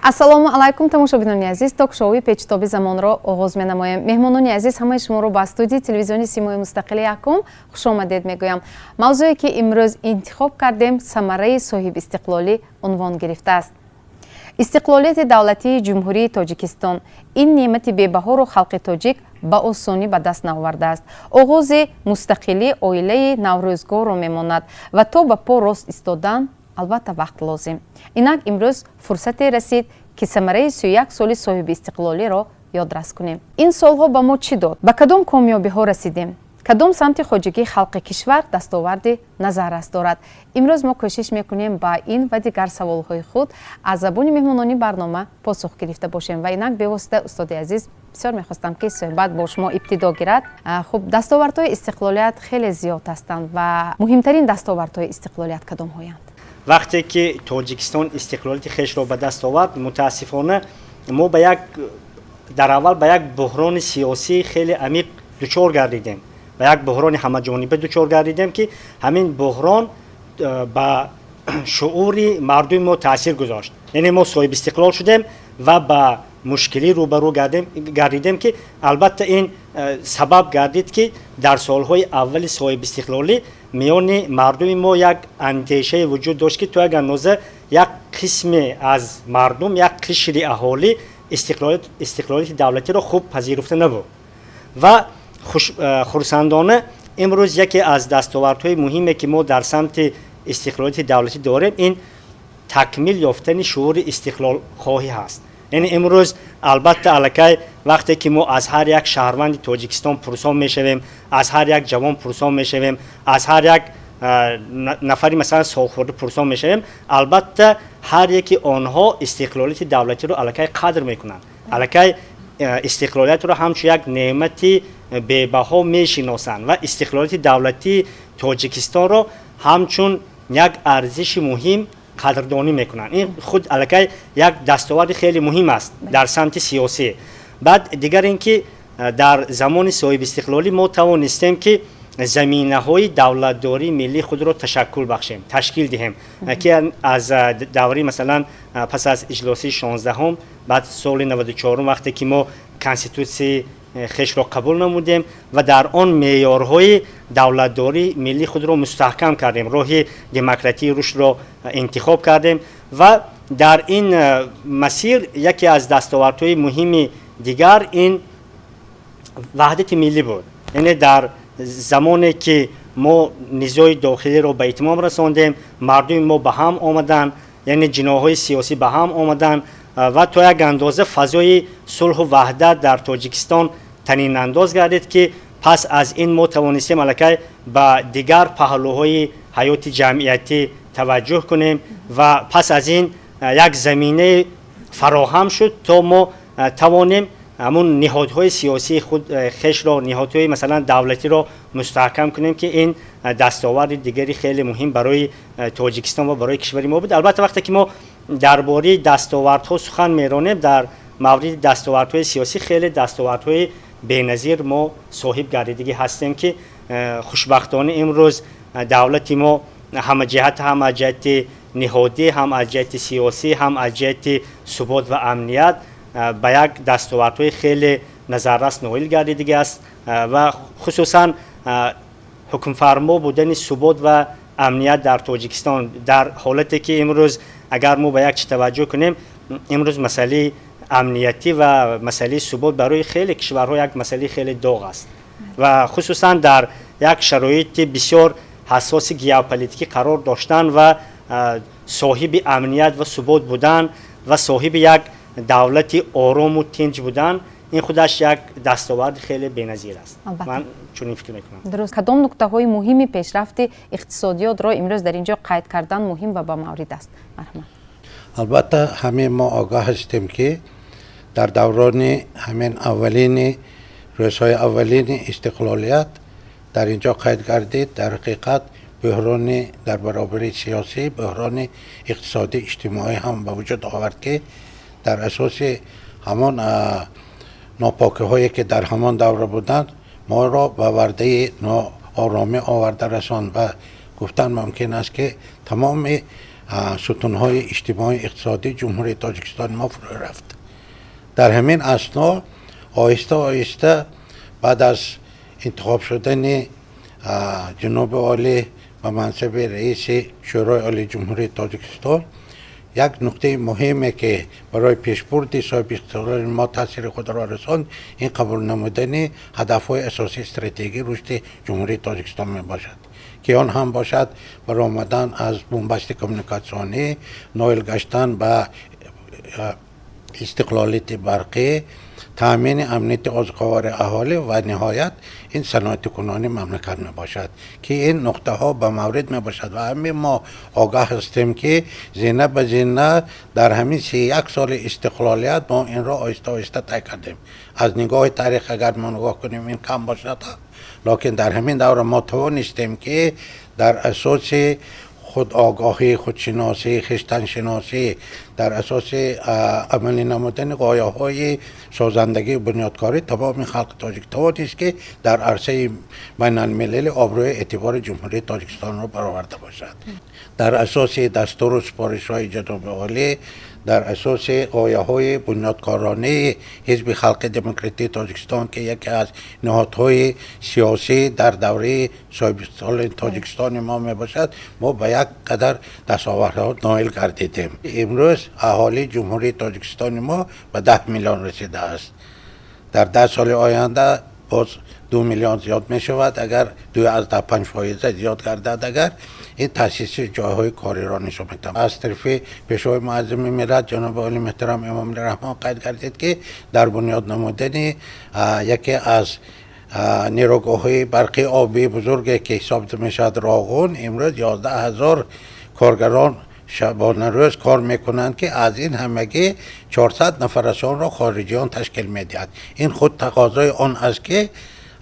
Ассалому алайкум, тамошобинони азиз! Ток-шоуи «Печутоби замонро» оғоз менамоем. Меҳмонони азиз, ҳамаи шуморо ба студияи телевизиони «Симои мустақили якум» хушомадед мегӯям. Мавзӯе, ки имрӯз интихоб кардем, «Самараи соҳибистиқлолӣ» унвон гирифтааст. Истиқлолияти давлатии Ҷумҳурии Тоҷикистон — ин неъмати бебаҳоро халқи тоҷик ба осонӣ ба даст наовардааст. Оғози мустақилӣ оилаи наврӯзгорро мемонад ва то ба по рост истодан, албатта, вақт лозим. Инак имрӯз фурсате расид, ки самараи 31 соли соҳибистиқлолиро ёдрас кунем. Ин солҳо ба мо чӣ дод, ба кадом комёбиҳо расидем, кадом самти хоҷагии халқи кишвар дастоварди назаррас дорад? Имрӯз мо кӯшиш мекунем, ба ин ва дигар саволҳои худ аз забони меҳмонони барнома посух гирифта бошем. Ва инак бевосита, устоди азиз, бисёр мехостам, ки суҳбат бо шумо ибтидо гирад. Хуб, дастовардҳои истиқлолият хеле зиёд ҳастанд ва муҳимтарин дастовардҳои истиқлолият кадомҳоянд? Вақте ки Тоҷикистон истиқлолияти хешро ба даст овард, мутаассифона, мо ба як дар аввал ба як буҳрони сиёсӣ хеле амиқ дучор гардидем, ба як буҳрони ҳамаҷониба дучор гардидем, ки ҳамин буҳрон ба шуъури мардуми мо таъсир гузошт. Яъне мо соҳибистиқлол шудем ва ба мушкилӣ рӯбарӯ гардидем, ки албатта ин сабаб гардид, ки дар солҳои аввали соҳибистиқлолӣ миёни мардуми мо як андешае вуҷуд дошт, ки то як андоза як қисме аз мардум, як қишри аҳолӣ истиқлолияти давлатиро хуб пазируфта набуд. Ва хурсандона, имрӯз яке аз дастовардҳои муҳиме, ки мо дар самти истиқлолияти давлатӣ дорем, ин такмил ёфтани шуъури истиқлолхоҳӣ ҳаст. Яъне имрӯз, албатта, аллакай вақте ки мо аз ҳар як шаҳрванди Тоҷикистон пурсон мешавем, аз ҳар як ҷавон пурсон мешавем, аз ҳар як нафари, масалан, солхӯрда пурсон мешавем, албатта, ҳар яки онҳо истиқлолияти давлатиро аллакай қадр мекунанд, аллакай истиқлолиятро ҳамчун як неъмати бебаҳо мешиносанд ва истиқлолияти давлатии Тоҷикистонро ҳамчун як арзиши муҳим қадрдонӣ мекунанд. Ин худ аллакай як дастоварди хеле муҳим аст дар самти сиёсӣ. Баъд дигар ин ки дар замони соҳибистиқлолӣ мо тавонистем, ки заминаҳои давлатдории миллии худро ташаккул бахшем, ташкил диҳем, ки аз давраи, масалан, пас аз иҷлосии 16-ҳум, баъд соли 94-ум, вақте ки мо конститутсияи хешро қабул намудем ва дар он меъёрҳои давлатдории миллии худро мустаҳкам кардем, роҳи демократии рушдро интихоб кардем. Ва дар ин масир яке аз дастовардҳои муҳими дигар ин ваҳдати миллӣ буд. Яъне дар замоне ки мо низои дохилиро ба итмом расондем, мардуми мо ба ҳам омаданд, яъне ҷиноҳҳои сиёсӣ ба ҳам омаданд ва то як андоза фазои сулҳу ваҳдат дар Тоҷикистон танинандоз гардид, ки пас аз ин мо тавонистем аллакай ба дигар паҳлӯҳои ҳаёти ҷамъиятӣ таваҷҷӯҳ кунем ва пас аз ин як заминае фароҳам шуд, то мо тавонем ҳамун ниҳодҳои сиёсии худ хешро, ниҳодҳои, масалан, давлатиро мустаҳкам кунем, ки ин дастоварди дигари хеле муҳим барои Тоҷикистон ва барои кишвари мо буд. Албатта, вақте ки мо дар бораи дастовардҳо сухан меронем, дар мавриди дастовардҳои сиёсӣ хеле дастовардҳои беназир мо соҳиб гардидагӣ ҳастем, ки хушбахтона имрӯз давлати мо ҳамаҷиҳат, ҳам аз ҷиҳати ниҳодӣ, ҳам аз ҷиҳати сиёсӣ, ҳам аз ҷиҳати субот ва амният ба як дастовардҳои хеле назаррас ноил гардидагӣ аст. Ва хусусан ҳукмфармо будани субот ва амният дар Тоҷикистон, дар ҳолате ки имрӯз агар мо ба як чиз таваҷҷӯҳ кунем, имрӯз масъалаи амниятӣ ва масъалаи субот барои хеле кишварҳо як масъалаи хеле доғ аст ва хусусан дар як шароити бисёр ҳассоси геополитикӣ қарор доштан ва соҳиби амният ва субот будан ва соҳиби як давлати орому тинҷ будан, ин худаш як дастоварди хеле беназир аст. Ман чунин фикр мекунам. Дуруст. Кадом нуктаҳои муҳими пешрафти иқтисодиётро имрӯз дар ин ҷо қайд кардан муҳим ва ба маврид аст? Марҳамат. Албатта, ҳамин мо огаҳ ҳастем, ки дар даврони ҳамин аввалини рӯзҳои аввалини истиқлолият, дар ин ҷо қайд гардид, дар ҳақиқат бӯҳрони дар баробари сиёсӣ бӯҳрони иқтисодӣ, иҷтимоӣ ҳам ба вуҷуд овард, ки дар асоси ҳамон нопокиҳое, ки дар ҳамон давра буданд, моро ба вардаи нооромӣ оварда расонд. Ва гуфтан мумкин аст, ки тамоми сутунҳои иҷтимоӣ иқтисодии Ҷумҳурии Тоҷикистони мо фурӯ рафт. Дар ҳамин асно оҳиста оҳиста баъд аз интихоб шудани ҷаноби олӣ ба мансаби раиси Шӯрои Олии Ҷумҳурии Тоҷикистон, як нуқтаи муҳиме, ки барои пешбурди соҳибистиқлоли мо таъсири худро расонд, ин қабул намудани ҳадафҳои асосии стратегии рушди Ҷумҳурии Тоҷикистон мебошад, ки он ҳам бошад баромадан аз бунбасти коммуникатсионӣ, ноил гаштан ба истиқлолияти барқӣ, таъмини амнияти озуқавории аҳолӣ ва ниҳоят ин саноатикунонии мамлакат мебошад, ки ин нуқтаҳо ба маврид мебошад. Ва ҳамин мо огаҳ ҳастем, ки зина ба зина дар ҳамин 31 соли истиқлолият мо инро оҳиста оҳиста тай кардем. Аз нигоҳи таърих агар мо нигоҳ кунем, ин кам бошад, лекин дар ҳамин давра мо тавонистем, ки дар асоси худогоҳӣ, худшиносӣ, хештаншиносӣ, дар асоси амалӣ намудани ғояҳои созандагии бунёдкорӣ тамоми халқи тоҷик тавонист, ки дар арсаи байналмилалӣ обрӯи эътибори Ҷумҳурии Тоҷикистонро бароварда бошад. Дар асоси дастуру супоришҳои ҷаноби олӣ, дар асоси ғояҳои бунёдкоронаи Ҳизби Халқи Демократии Тоҷикистон, ки яке аз ниҳодҳои сиёсӣ дар давраи соҳибистиқлоли Тоҷикистони мо мебошад, мо ба як қадар дастовардҳо ноил гардидем. Имрӯз аҳолии Ҷумҳурии Тоҷикистони мо ба 10 миллион расидааст. Дар 10 соли оянда боз 2 миллион зиёд мешавад. Агар 2,5 фоиза зиёд гардад, агар ин таъсиси ҷойҳои кориро нишон медиҳад. Аз тарафи Пешвои муаззами миллат ҷаноби оли муҳтарам Эмомалӣ Раҳмон қайд гардид, ки дар бунёд намудани яке аз нерӯгоҳҳои барқи обии бузурге, ки ҳисоб мешавад Роғун, имрӯз 11 000 коргарон шабонарӯз кор мекунанд, ки аз ин ҳамагӣ 400 нафарашонро хориҷиён ташкил медиҳад. Ин худ тақозои он аст, ки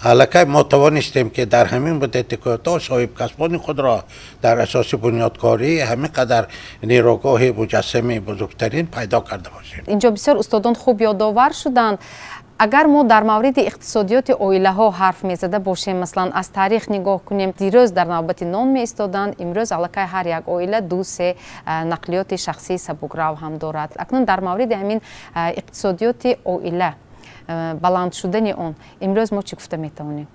аллакай мо тавонистем, ки дар ҳамин муддати кӯтоҳ соҳибкасбони худро дар асоси бунёдкории ҳамин қадар нерӯгоҳи муҷассами бузургтарин пайдо карда бошем. Инҷо бисёр устодон хуб ёдовар шуданд. Агар мо дар мавриди иқтисодиёти оилаҳо ҳарф мезада бошем, масалан, аз таърих нигоҳ кунем, дирӯз дар навбати нон меистоданд, имрӯз аллакай ҳар як оила ду се нақлиёти шахсии сабукрав ҳам дорад. Акнун дар мавриди ҳамин иқтисодиёти оила, баланд шудани он имрӯз мо чӣ гуфта метавонем?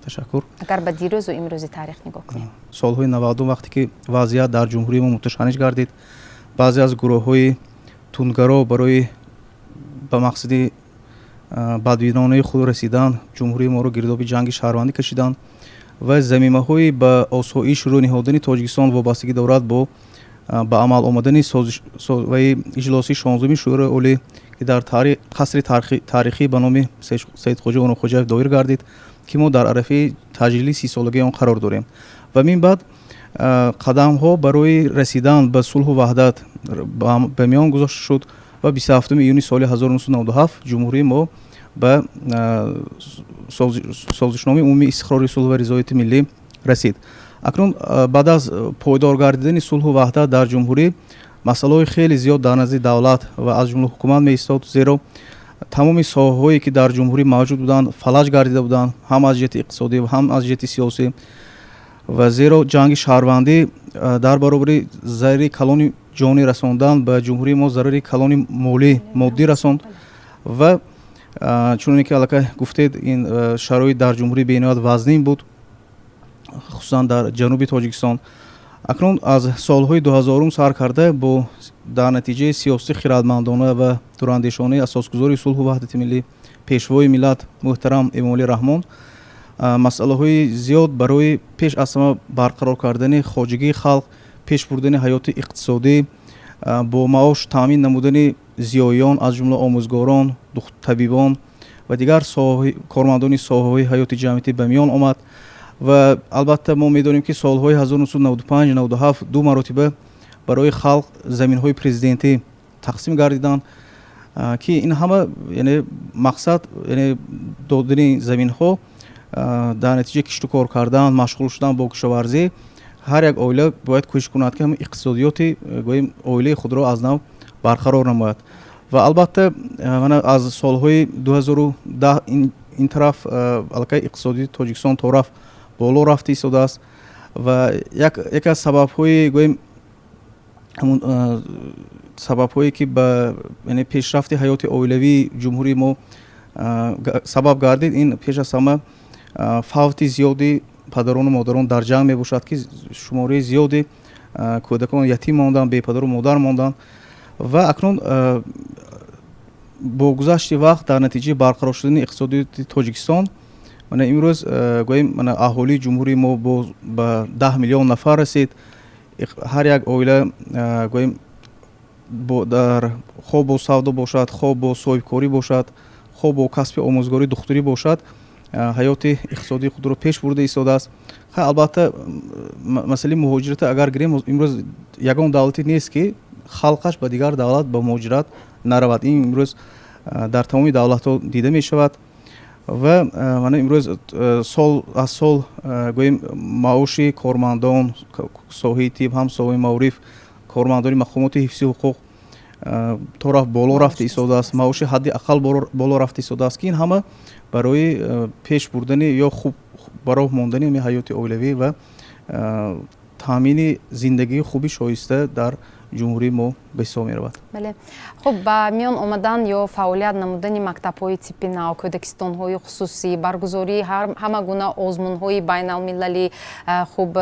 Ташаккур. Агар ба дирӯзу имрӯзи таърих нигоҳ кунем. Солҳои 90-ум, вақте ки вазъият дар ҷумҳурии мо муташанниҷ гардид, баъзе аз гурӯҳҳои тундгаро барои ба мақсади бадбинонаи худ расидан ҷумҳурии моро гирдоби ҷанги шаҳрвандӣ кашиданд ва замимаҳои ба осоиш рӯ ниҳодани Тоҷикистон вобастагӣ дорад бо ба амал омадани ваи иҷлосии 16-уми Шӯрои Олӣ, ки дар қасри таърихӣ ба номи Саидхоҷа Онуқхоҷаев доир гардид, ки мо дар арафаи таҷлили 30-солагии он қарор дорем. Ва мин баъд қадамҳо барои расидан ба сулҳу ваҳдат ба миён гузошта шуд ва 27 июни соли 1997 ҷумҳурии мо ба созишномаи умумии истиқрори сулҳ ва ризояти миллӣ расид. Акнун, баъд аз пойдор гардидани сулҳу ваҳдат дар ҷумҳурӣ, масъалаҳои хеле зиёд дар назди давлат ва аз ҷумла ҳукумат меистод, зеро тамоми соҳаҳое, ки дар ҷумҳурӣ мавҷуд буданд, фалаҷ гардида буданд, ҳам аз ҷиҳати иқтисодӣ ва ҳам аз ҷиҳати сиёсӣ. Ва зеро ҷанги шаҳрвандӣ дар баробари зарари калони ҷонӣ расондан ба ҷумҳурии мо, зарари калони молӣ, моддӣ расонд. Ва чуноне ки аллакай гуфтед, ин шароит дар ҷумҳурӣ бениҳоят вазнин буд, хусусан дар ҷануби Тоҷикистон. Акнун аз солҳои 2000-ум сар карда, бо дар натиҷаи сиёсати хирадмандона ва дурандешонаи асосгузори сулҳу ваҳдати миллӣ, Пешвои миллат муҳтарам Эмомалӣ Раҳмон, масъалаҳои зиёд барои пеш аз ҳама барқарор кардани хоҷагии халқ, пеш бурдани ҳаёти иқтисодӣ, бо маош таъмин намудани зиёиён, аз ҷумла омӯзгорон, табибон ва дигар кормандони соҳаҳои ҳаёти ҷамъиятӣ ба миён омад. Ва албатта мо медонем, ки солҳои 1995, 97 ду маротиба барои халқ заминҳои президентӣ тақсим гардиданд, ки ин ҳама, яъне мақсад, яъне додани заминҳо, дар натиҷаи кишту кор кардан, машғул шудан бо кишоварзӣ, ҳар як оила бояд кӯшиш кунад, ки ҳамин иқтисодиёти, гӯем, оилаи худро аз нав барқарор намояд. Ва албатта, мана аз солҳои 2010 ин тараф аллакай иқтисодиёти Тоҷикистон торафт боло рафта истодааст. Ва яке аз сабабҳои, гӯем Ҳамун сабабҳое, ки ба, яъне, пешрафти ҳаёти оилавии ҷумҳурии мо сабаб гардид, ин пеш аз ҳама фавти зиёди падарону модарон дар ҷанг мебошад, ки шумораи зиёди кӯдакон ятим монданд, бепадару модар монданд. Ва акнун бо гузашти вақт, дар натиҷаи барқарор шудани иқтисодиёти Тоҷикистон, мана имрӯз, гӯем, мана аҳолии ҷумҳурии мо боз ба 10 миллион нафар расид. Ҳар як оила, гӯем, дар хоҳ бо савдо бошад, хоҳ бо соҳибкорӣ бошад, хоҳ бо касби омӯзгорӣ, духтурӣ бошад, ҳаёти иқтисодии худро пеш бурда истодааст. Хай, албатта, масъалаи муҳоҷирата агар гирем, имрӯз ягон давлате нест, ки халқаш ба дигар давлат ба муҳоҷират наравад. Ин имрӯз дар тамоми давлатҳо дида мешавад. Ва мана имрӯз сол аз сол, гӯем, маоши кормандон соҳаи тиб, ҳам соҳаи маориф, кормандони мақомоти ҳифзи ҳуқуқ то рафт боло рафта истодааст, маоши ҳадди ақал боло рафта истодааст, ки ин ҳама барои пеш бурдани ё хуб ба роҳ мондани ҳамин ҳаёти оилавӣ ва таъмини зиндагии хуби шоиста дар ҷумҳурии мо ба ҳисоб меравад. Бале, хуб, ба миён омадан ё фаъолият намудани мактабҳои типи нав, кӯдакистонҳои хусусӣ, баргузории ҳама гуна озмунҳои байналмилалӣ, хуб,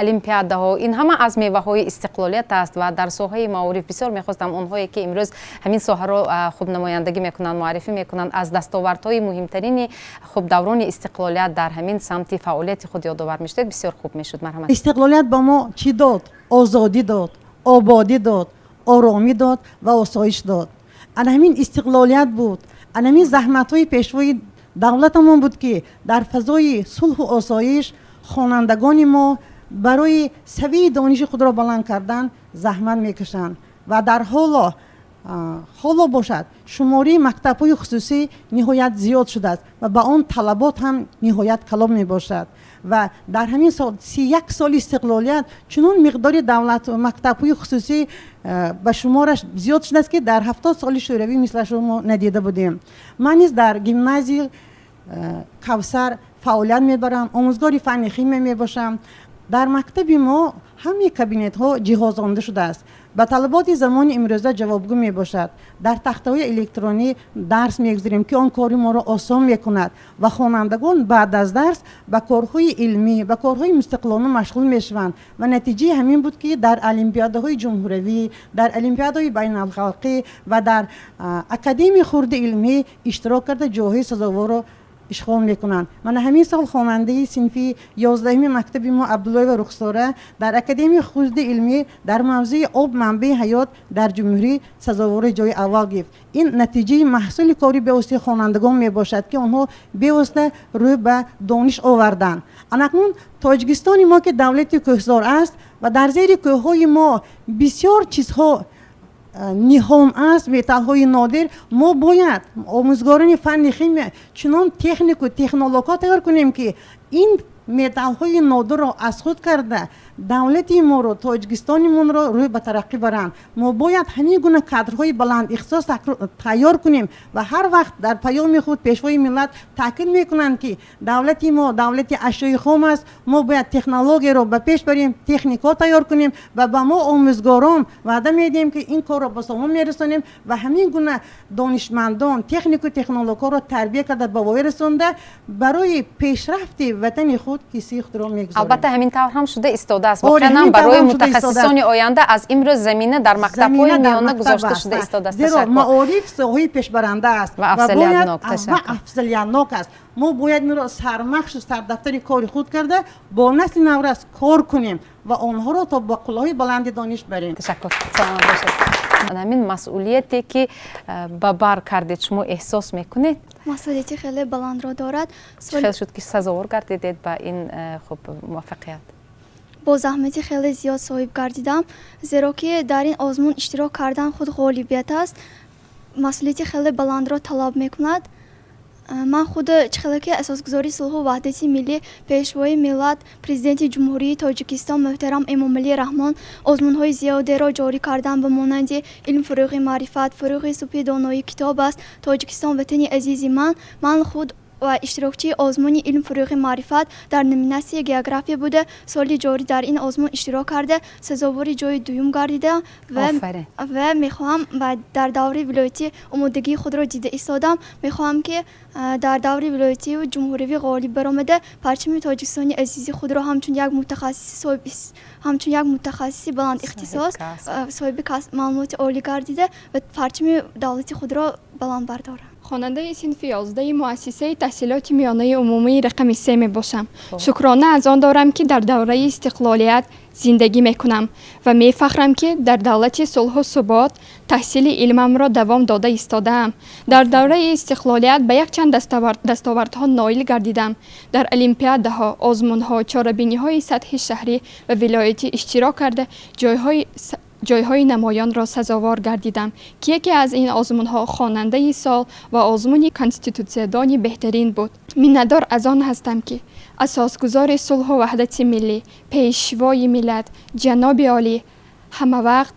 олимпиадаҳо, ин ҳама аз меваҳои истиқлолият аст. Ва дар соҳаи маориф бисёр мехостам онҳое, ки имрӯз ҳамин соҳаро, хуб, намояндагӣ мекунанд, муаррифӣ мекунанд, аз дастовардҳои муҳимтарини, хуб, даврони истиқлолият дар ҳамин самти фаъолияти худ ёдовар мешудед, бисёр хуб мешуд. Марҳамат. Истиқлолият ба мо чӣ дод? Озодӣ дод, ободӣ дод, оромӣ дод ва осоиш дод. Ана ҳамин истиқлолият буд, ана ҳамин заҳматҳои пешвои давлатамон буд, ки дар фазои сулҳу осоиш хонандагони мо барои савияи дониши худро баланд кардан заҳмат мекашанд. Ва дар ҳоло бошад, шумораи мактабҳои хусусӣ ниҳоят зиёд шудааст ва ба он талабот ҳам ниҳоят калон мебошад. Ва дар ҳамин сол, 31 соли истиқлолият, чунон миқдори давлат мактабҳои хусусӣ ба шумораш зиёд шудааст, ки дар 70 соли шӯравӣ мислашро мо надида будем. Ман низ дар гимназияи Кавсар фаъолият мебарам, омӯзгори фанни химия мебошам. Дар мактаби мо ҳамаи кабинетҳо ҷиҳозонда шудааст, ба талаботи замони имрӯза ҷавобгӯ мебошад. Дар тахтаҳои электронӣ дарс мегузарем, ки он кори моро осон мекунад ва хонандагон баъд аз дарс ба корҳои илмӣ, ба корҳои мустақилона машғул мешаванд. Ва натиҷаи ҳамин буд, ки дар олимпиадаҳои ҷумҳуравӣ, дар олимпиадаҳои байналхалқӣ ва дар академияи хурди илмӣ иштирок карда, ҷойҳои сазоворро ишғол мекунанд. Мана ҳамин сол хонандаи синфи 11-уми мактаби мо Абдуллоева Рухсора дар академияи хурди илмӣ дар мавзӯи об манбаи ҳаёт дар ҷумҳурӣ сазовори ҷои аввал гирифт. Ин натиҷаи маҳсули кори бевоситаи хонандагон мебошад, ки онҳо бевосита рӯй ба дониш оварданд. Анакнун Тоҷикистони мо, ки давлати кӯҳзор аст ва дар зери кӯҳҳои мо бисёр чизҳо ниҳон аст, металлҳои нодир, мо бояд омӯзгорони фанни химия чунон технику технологҳо тайёр кунем, ки ин металлҳои нодирро аз худ карда, давлати моро, Тоҷикистонимонро рӯй ба тараққӣ баранд. Мо бояд ҳамин гуна кадрҳои баландихтисос тайёр кунем. Ва ҳар вақт дар паёми худ пешвои миллат таъкид мекунанд, ки давлати мо давлати ашёи хом аст, мо бояд технологияро ба пеш барем, техникҳо тайёр кунем. Ва ба мо омӯзгорон ваъда медиҳем, ки ин корро ба сомон мерасонем ва ҳамин гуна донишмандон, технику технологҳоро тарбия карда, ба воя расонда, барои пешрафти ватани худ ҳиссаи худро мегузорем. Албатта, ҳамин тавр ҳам шуда истодааст. Воқеан ҳам барои мутахассисони оянда аз имрӯз замина дар мактабҳои миёна гузошта шуда истодааст. Зеро маориф соҳаи пешбаранда аст ва афзалиятнок. Ва афзалиятнок аст. Мо бояд инро сармахшу сардафтари кори худ карда, бо насли наврас кор кунем ва онҳоро то ба қуллаҳои баланди дониш барем. Ташаккур, саломат бошед. Ҳамин масъулияте, ки ба бар кардед, шумо эҳсос мекунед? Масъулияти хеле баландро дорад. Хел шуд, ки сазовор гардидед ба ин, хуб, муваффақият? Бо заҳмати хеле зиёд соҳиб гардидам, зеро ки дар ин озмун иштирок кардан худ ғолибият аст, масъулияти хеле баландро талаб мекунад. Ман худ чӣ хеле ки асосгузори сулҳу ваҳдати миллӣ, пешвои миллат, Президенти Ҷумҳурии Тоҷикистон муҳтарам Эмомалӣ Раҳмон озмунҳои зиёдеро ҷорӣ кардан, ба монанди илм фурӯғи маърифат, фурӯғи субҳи доноӣ китоб аст, Тоҷикистон ватани азизи ман, ман худ Ва иштирокчии озмуни «Илм фурӯғи маърифат» дар номинатсияи география буда, соли ҷорӣ дар ин озмун иштирок карда, сазовори ҷои дуюм гардида ва мехоҳам дар даври вилоятӣ омодагии худро дида истодам. Мехоҳам, ки дар даври вилоятию ҷумҳуривӣ ғолиб баромада, парчами Тоҷикистони азизи худро ҳамчун як мутахассиси баландихтисос, соҳиби маълумоти олӣ гардида ва парчами давлати худро баланд бардорам. Хонандаи синфи 11-и муассисаи таҳсилоти миёнаи умумии рақами 3 мебошам. Шукрона аз он дорам, ки дар давраи истиқлолият зиндагӣ мекунам, ва мефахрам, ки дар давлати сулҳу субот таҳсили илмамро давом дода истодаам. Дар давраи истиқлолият ба якчанд дастовардҳо ноил гардидам. Дар олимпиадаҳо, озмунҳо, чорабиниҳои сатҳи шаҳрӣ ва вилоятӣ иштирок карда, ҷойҳои намоёнро сазовор гардидам, ки яке аз ин озмунҳо «Хонандаи сол» ва озмуни «Конститутсиядони беҳтарин» буд. Миннатдор аз он ҳастам, ки асосгузори сулҳу ваҳдати миллӣ, Пешвои миллат, ҷаноби олӣ ҳамавақт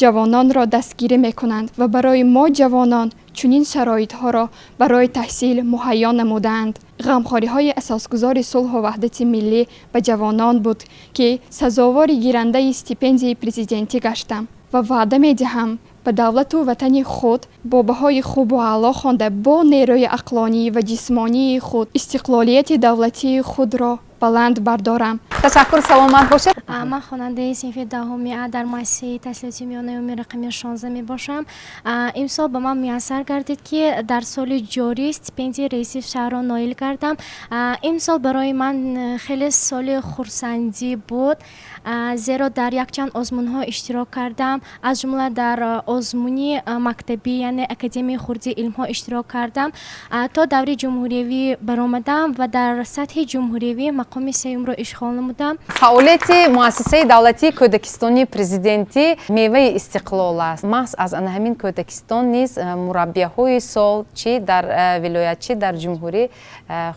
ҷавононро дастгирӣ мекунанд ва барои мо ҷавонон чунин шароитҳоро барои таҳсил муҳайё намудаанд. Ғамхориҳои асосгузори сулҳу ваҳдати миллӣ ба ҷавонон буд, ки сазовори гирандаи стипендияи президентӣ гаштам, ва ваъда медиҳам ба давлату ватани худ бо баҳои хубу аъло хонда, бо нерӯи ақлонӣ ва ҷисмонии худ истиқлолияти давлатии худро баланд бардорам. Ташаккур, саломат бошед. Ман хонандаи синфи 10-уми а дар муассисаи таҳсилоти миёнаи умумии рақами 16 мебошам. Имсол ба ман муяссар гардид, ки дар соли ҷорӣ стипендияи раиси шаҳрро ноил гардам. Имсол барои ман хеле соли хурсандӣ буд, зеро дар якчанд озмунҳо иштирок кардам, аз ҷумла дар озмуни мактабӣ, яъне Академияи хурди илмҳо иштирок кардам, то даври ҷумҳуриявӣ баромадам ва дар сатҳи ҷумҳуриявӣ мақоми сеюмро ишғол намудам. Фаъолияти муассисаи давлатии кӯдакистони президентӣ меваи истиқлол аст. Маҳз аз ана ҳамин кӯдакистон низ мураббияҳои сол, чӣ дар вилоят, чӣ дар ҷумҳурӣ,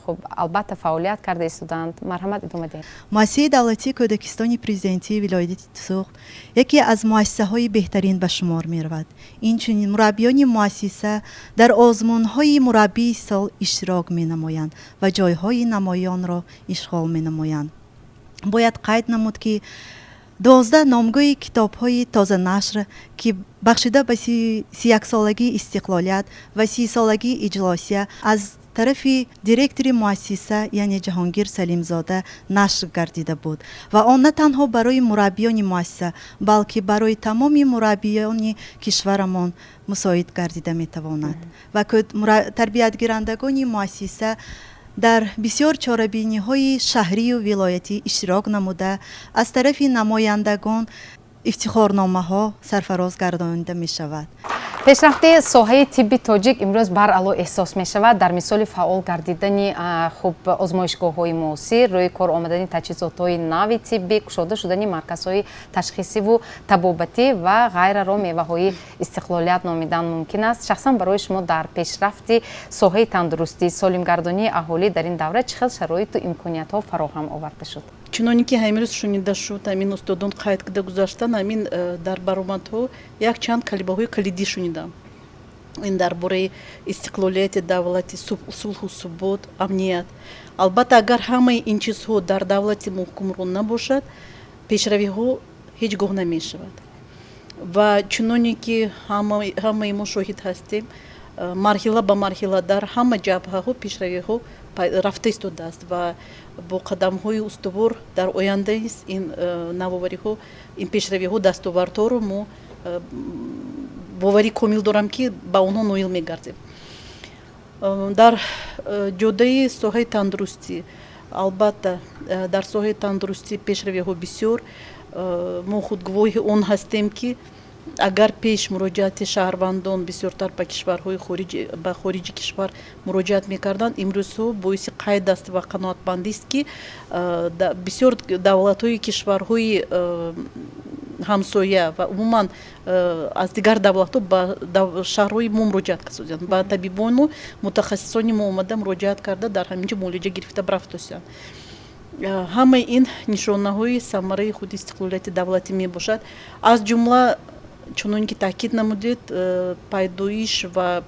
хуб, албатта, фаъолият карда истодаанд. Марҳамат, идома диҳед. Муассисаи давлатии кӯдакистони президентии вилояти Суғд яке аз муассисаҳои беҳтарин ба шумор меравад. Инчунин мураббиёни муассиса дар озмунҳои мураббии сол иштирок менамоянд ва ҷойҳои намоёнро ишғол менамоянд. Бояд қайд намуд, ки 12 номгӯи китобҳои тозанашр, ки бахшида ба 31-солагии истиқлолият ва 30-солагии иҷлосия аз тарафи директори муассиса, яъне Ҷаҳонгир Салимзода, нашр гардида буд ва он на танҳо барои мураббиёни муассиса, балки барои тамоми мураббиёни кишварамон мусоид гардида метавонад ва тарбиятгирандагони муассиса дар бисёр чорабиниҳои шаҳрию вилоятӣ иштирок намуда, аз тарафи намояндагон ифтихорномаҳо сарфароз гардонида мешавад. Пешрафти соҳаи тибби тоҷик имрӯз баръало эҳсос мешавад дар мисоли фаъол гардидани, хуб, озмоишгоҳҳои муосир, рӯи кор омадани таҷҳизотҳои нави тиббӣ, кушода шудани марказҳои ташхисиву табобатӣ ва ғайраро меваҳои истиқлолият номидан мумкин аст. Шахсан барои шумо дар пешрафти соҳаи тандурустӣ, солимгардонии аҳолӣ дар ин давра чӣ хел шароиту имкониятҳо фароҳам оварда шуд? Чуноне ки ҳамирӯз шунида шуд, ҳамин устодон қайд карда гузаштан, ҳамин дар баромадҳо якчанд калимаҳои калидӣ шунидам. Ин дар бораи истиқлолияти давлати, сулҳу субот, амният. Албатта, агар ҳамаи ин чизҳо дар давлати мо ҳукмрон набошад, пешравиҳо ҳеҷ гоҳ намешавад. Ва чуноне ки ҳамаи мо шоҳид ҳастем, марҳила ба марҳила дар ҳама ҷабҳаҳо пешравиҳо рафта истодааст ва бо қадамҳои устувор дар оянда низ ин навовариҳо, ин пешравиҳо, дастовардҳоро мо боварӣ комил дорам, ки ба онҳо ноил мегардем. Дар ҷодаи соҳаи тандурустӣ, албатта, дар соҳаи тандурустӣ пешравиҳо бисёр. Мо худ гувоҳи он ҳастем, ки агар пеш муроҷиати шаҳрвандон бисёртар ба кишварҳои ба хориҷи кишвар муроҷиат мекарданд, имрӯзҳо боиси қайд аст ва қаноатмандист, ки бисёр давлатҳои кишварҳои ҳамсоя ва умуман аз дигар давлатҳо ба шаҳрҳои мо муроҷиат карданд, ба табибону мутахассисони мо омада, муроҷиат карда, дар ҳамин ҷо муолиҷа гирифта рафтосиянд. Ҳамаи ин нишонаҳои самараи худи истиқлолияти давлатӣ мебошад. Аз ҷумла, чунон ки таъкид намудед, пайдоиш ва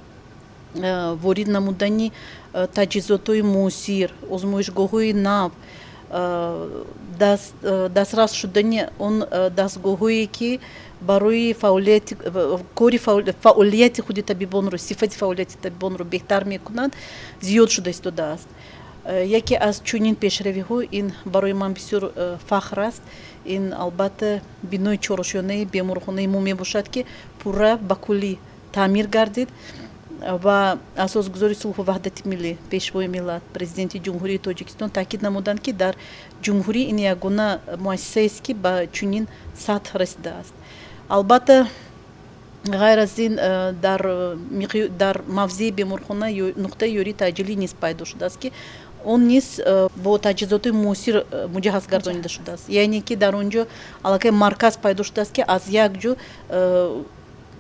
Ворид намудани таҷҳизотҳои муосир, озмоишгоҳҳои нав, дастрас шудани он дастгоҳҳое, ки барои фаъолияти кори, фаъолияти худи табибонро, сифати фаъолияти табибонро беҳтар мекунанд, зиёд шуда истодааст. Яке аз чунин пешравиҳо, ин барои ман бисёр фахр аст, ин албатта бинои чорошёнаи беморхонаи мо мебошад, ки пурра ба куллӣ таъмир гардид ва асосгузори сулҳу ваҳдати миллӣ, Пешвои миллат, Президенти Ҷумҳурии Тоҷикистон таъкид намуданд, ки дар ҷумҳурӣ ин ягона муассисаест, ки ба чунин сатҳ расидааст. Албатта, ғайр аз ин, дар мавзеи беморхона нуқтаи ёрии таъҷилӣ низ пайдо шудааст, ки он низ бо таҷҳизоти муосир муҷаҳҳаз гардонида шудааст, яъне ки дар он ҷо аллакай марказ пайдо шудааст, ки аз як ҷо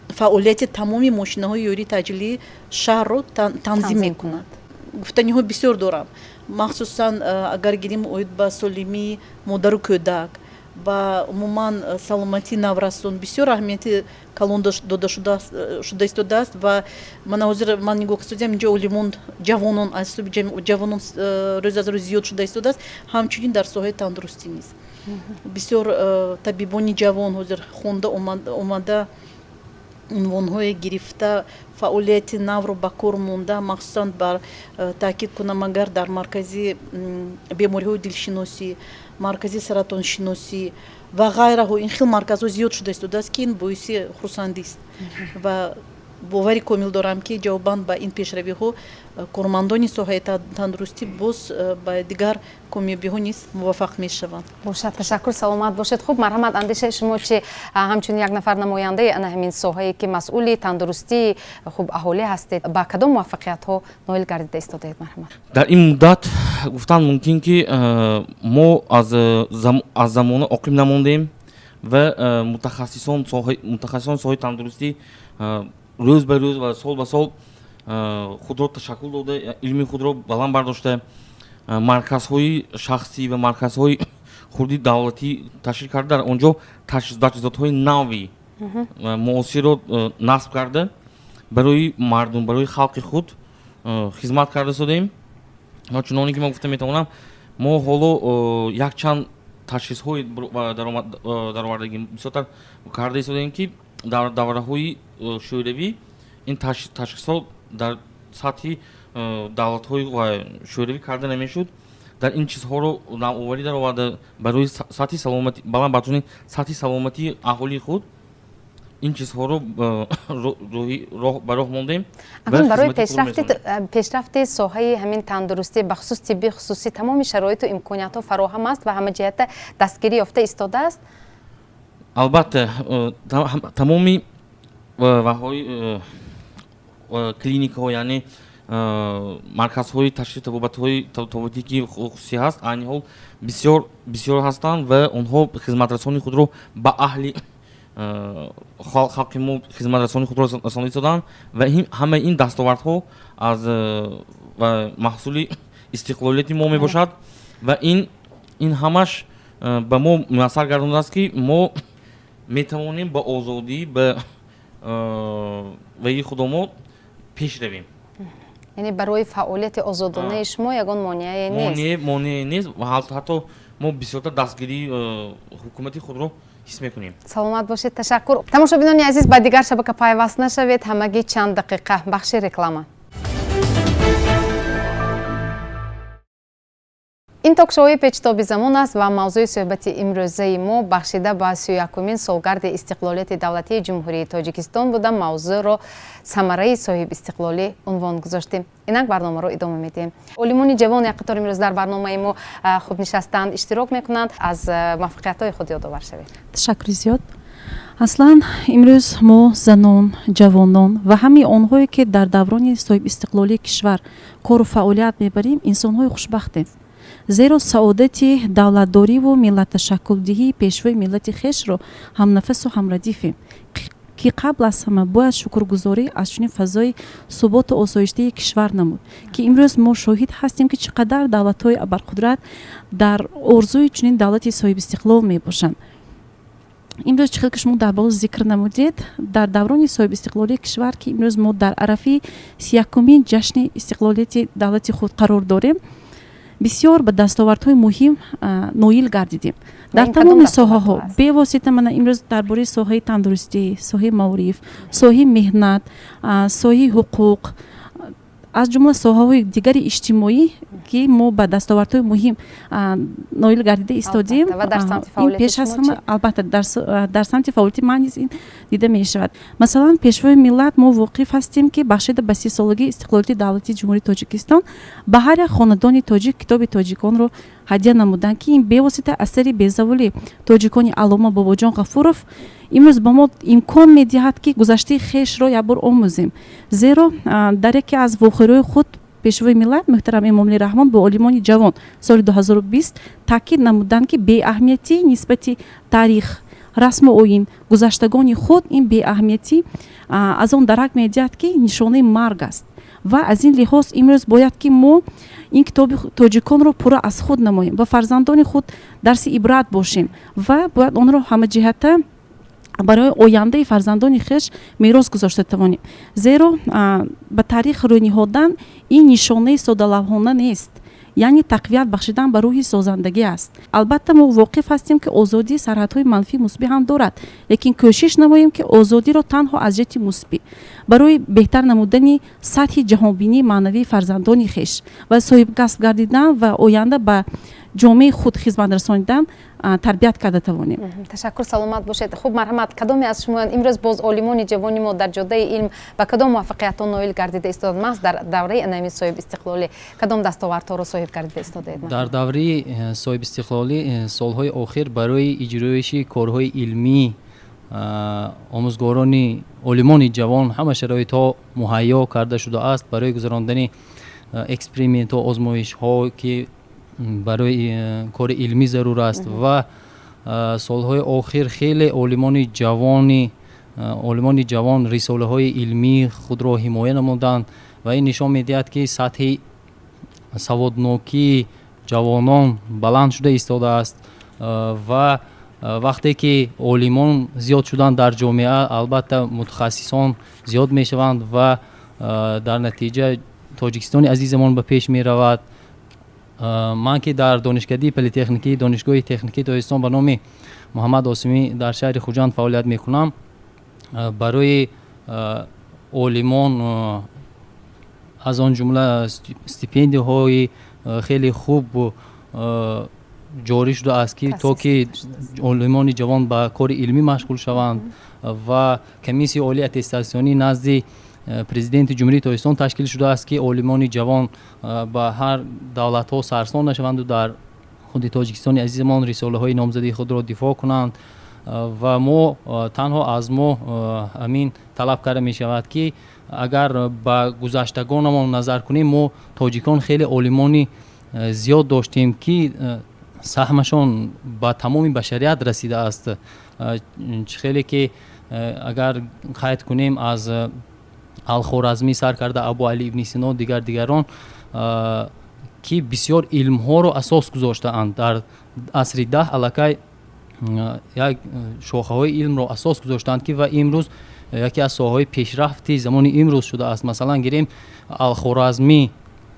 фаъолияти тамоми мошинаҳои ёрии таъҷилии шаҳрро танзим мекунад. Гуфтаниҳо бисёр дорам, махсусан агар гирим оид ба солимии модару кӯдак, ба умуман саломатии наврасон бисёр аҳамияти калон дода шуда истодааст. Ва мана ҳозир ман нигоҳ кардам, инҷо олимон, ҷавонон, аз ҳисоби ҷавонон рӯз аз рӯз зиёд шуда истодааст. Ҳамчунин дар соҳаи тандурустӣ низ бисёр табибони ҷавон ҳозир хонда омада, унвонҳое гирифта, фаъолияти навро ба кор монда. Махсусан бар таъкид кунам, агар дар маркази бемориҳои дилшиносӣ, маркази саратоншиносӣ ва ғайраҳо, ин хел марказҳо зиёд шуда истодааст, ки ин боиси хурсандист. Ва бовари комил дорам, ки ҷавобан ба ин пешравиҳо кормандони соҳаи тандурустӣ боз ба дигар комёбиҳо низ муваффақ мешаванд. Бошад, ташаккур, саломат бошед. Хуб, марҳамат, андешаи шумо чи, ҳамчун як нафар намояндаи ана ҳамин соҳае, ки масъули тандурустии хуб аҳолӣ ҳастед, ба кадом муваффақиятҳо ноил гардида истодаед? Марҳамат. Дар ин муддат гуфтан мумкин, ки мо аз замона оқиб намондем ва мутахассисон соҳаи тандурустӣ рӯз ба рӯз ва сол ба сол худро ташаккул дода, илми худро баланд бардошта, марказҳои шахсӣ ва марказҳои хурди давлатӣ ташкил карда, дар он ҷо таҷҳизотҳои нави муосирро насб карда, барои мардум, барои халқи худ хизмат карда истодаем. Ва чуноне ки ман гуфта метавонам, мо ҳоло якчанд ташхисҳои даровардагӣ бисёртар карда истодаем, ки дар давраҳои шӯравӣ ин ташхисҳо дар сатҳи давлатҳои шӯравӣ карда намешуд. Дар ин чизҳоро навоварӣ дароварда, барои сатҳи саломатӣ баланд бардоштани сатҳи саломатии аҳолии худ ин чизҳоро ба роҳ мондем. Акнун барои пешрафти соҳаи ҳамин тандурустӣ, бахусус тибби хусусӣ, тамоми шароиту имкониятҳо фароҳам аст ва ҳамаҷиҳата дастгирӣ ёфта истодааст? Албатта, тамоми ваҳои клиникаҳо, яъне марказҳои ташхиси табобатҳои табобатӣ, ки хусусӣ ҳаст, айни ҳол бисёр бисёр ҳастанд ва онҳо хизматрасони худро ба аҳли халқи мо хизматрасони худро расонида истоданд. Ва ҳамаи ин дастовардҳо аз маҳсули истиқлолияти мо мебошад ва ин ҳамаш ба мо муяссар гардондааст, ки мо метавонем ба озодӣ, ба ваи худомо пеш равем. Яъне барои фаъолияти озодонаи шумо ягон монеае нест? Монеае нест ва ҳатто мо бисёртар дастгирии ҳукумати худро ҳис мекунем. Саломат бошед, ташаккур. Тамошобинони азиз, ба дигар шабака пайваст нашавед, ҳамагӣ чанд дақиқа бахши реклама. Ин токшоуи Печтоби замон аст ва мавзӯи суҳбати имрӯзаи мо бахшида ба 31-умин солгарди истиқлолияти давлатии Ҷумҳурии Тоҷикистон буда, мавзӯъро самараи соҳибистиқлолӣ унвон гузоштем. Инак барномаро идома медиҳем. Олимони ҷавон як қатор имрӯз дар барномаи мо хуб нишастаанд, иштирок мекунанд. Аз муваффақиятҳои худ ёдовар шавед. Ташаккури зиёд. Аслан имрӯз мо занон, ҷавонон ва ҳамаи онҳое, ки дар даврони соҳибистиқлолии кишвар кору фаъолият мебарем, инсонҳои хушбахтем, зеро саодати давлатдориву миллатташаккулдиҳии пешвои миллати хешро ҳамнафасу ҳамрадифем, ки қабл аз ҳама бояд шукргузорӣ аз чунин фазои суботу осоиштаи кишвар намуд, ки имрӯз мо шоҳид ҳастем, ки чӣ қадар давлатҳои абарқудрат дар орзуи чунин давлати соҳибистиқлол мебошанд. Имрӯз, чӣ хел ки шумо дар боло зикр намудед, дар даврони соҳибистиқлолии кишвар, ки имрӯз мо дар арафаи 31-умин ҷашни истиқлолияти давлати худ қарор дорем, бисёр ба дастовардҳои муҳим ноил гардидем дар тамоми соҳаҳо. Бевосита мана имрӯз дар бораи соҳаи тандурустӣ, соҳаи маориф, соҳаи меҳнат, соҳаи ҳуқуқ, аз ҷумла соҳаҳои дигари иҷтимоӣ, ки мо ба дастовардҳои муҳим ноил гардида истодем. Ин пеш аз ҳама, албатта, дар самти фаъолияти ман низ ин дида мешавад. Масалан, Пешвои миллат, мо воқиф ҳастем, ки бахшида ба 30-солагии истиқлолияти давлатии Ҷумҳурии Тоҷикистон ба ҳар як хонадони тоҷик китоби тоҷиконро ҳадя намуданд, ки ин бевосита асари безаволи тоҷикони аллома Бобоҷон Ғафуров имрӯз ба мо имкон медиҳад, ки гузаштаи хешро якбор омӯзем. Зеро дар яке аз вохӯриҳои худ Пешвои миллат муҳтарам Эмомалӣ Раҳмон бо олимони ҷавон соли 2020 таъкид намуданд, ки беаҳамиятӣ нисбати таърих, расму оин, гузаштагони худ, ин беаҳамиятӣ аз он дарак медиҳад, ки нишонаи марг аст. Ва аз ин лиҳоз имрӯз бояд, ки мо ин китоби тоҷиконро пурра аз худ намоем, ба фарзандони худ дарси ибрат бошем ва бояд онро ҳамаҷиҳата барои ояндаи фарзандони хеш мерос гузошта тавонем. Зеро ба таърих рӯй ниҳодан ин нишонаи содалавҳона нест, яъне тақвият бахшидан ба рӯҳи созандагӣ аст. Албатта, мо воқиф ҳастем, ки озодӣ сарҳадҳои манфӣ, мусбӣ ҳам дорад, лекин кӯшиш намоем, ки озодиро танҳо аз ҷиҳати мусбӣ барои беҳтар намудани сатҳи ҷаҳонбинии маънавии фарзандони хеш ва соҳибкасб гардидан ва оянда ба ҷомеаи худ хизмат расонидан тарбият карда тавонем. Ташаккур, саломат бошед. Хуб, марҳамат, кадоме аз шумоён имрӯз боз олимони ҷавони мо дар ҷодаи илм ба кадом муваффақиятҳо ноил гардида истоданд? Маҳз дар давраи анами соҳибистиқлолӣ кадом дастовардҳоро соҳиб гардида истодаед? Дар давраи соҳибистиқлолӣ солҳои охир барои иҷроиши корҳои илмӣ омӯзгорони олимони ҷавон ҳама шароитҳо муҳайё карда шудааст барои гузарондани экспериментҳо, озмоишҳо, ки барои кори илмӣ зарур аст. Ва солҳои охир хеле олимони ҷавон рисолаҳои илмии худро ҳимоя намуданд ва ин нишон медиҳад, ки сатҳи саводнокии ҷавонон баланд шуда истодааст. Ва вақте ки олимон зиёд шуданд дар ҷомеа, албатта, мутахассисон зиёд мешаванд ва дар натиҷа Тоҷикистони азизамон ба пеш меравад. Ман ки дар Донишкадии политехникии Донишгоҳи техникии Тоҷикистон ба номи Муҳаммад Осимӣ дар шаҳри Хуҷанд фаъолият мекунам, барои олимон аз он ҷумла стипендияҳои хеле хуб ҷорӣ шудааст, ки то ки олимони ҷавон ба кори илмӣ машғул шаванд. Ва Комиссияи олии аттестатсионӣ назди Президенти Ҷумҳурии Тоҷикистон ташкил шудааст, ки олимони ҷавон ба ҳар давлатҳо сарсон нашаванду дар худи Тоҷикистони азизамон рисолаҳои номзадии худро дифоъ кунанд. Ва мо танҳо аз мо ҳамин талаб карда мешавад, ки агар ба гузаштагонамон назар кунем, мо тоҷикон хеле олимони зиёд доштем, ки саҳмашон ба тамоми башарият расидааст. Чӣ хеле ки агар қайд кунем, аз Алхоразмӣ сар карда, Абу Али ибни Сино, дигар дигарон, ки бисёр илмҳоро асос гузоштаанд. Дар асри 10 аллакай як шохаҳои илмро асос гузоштаанд, ки ва имрӯз яке аз соҳаҳои пешрафти замони имрӯз шудааст. Масалан, гирем, Алхоразмӣ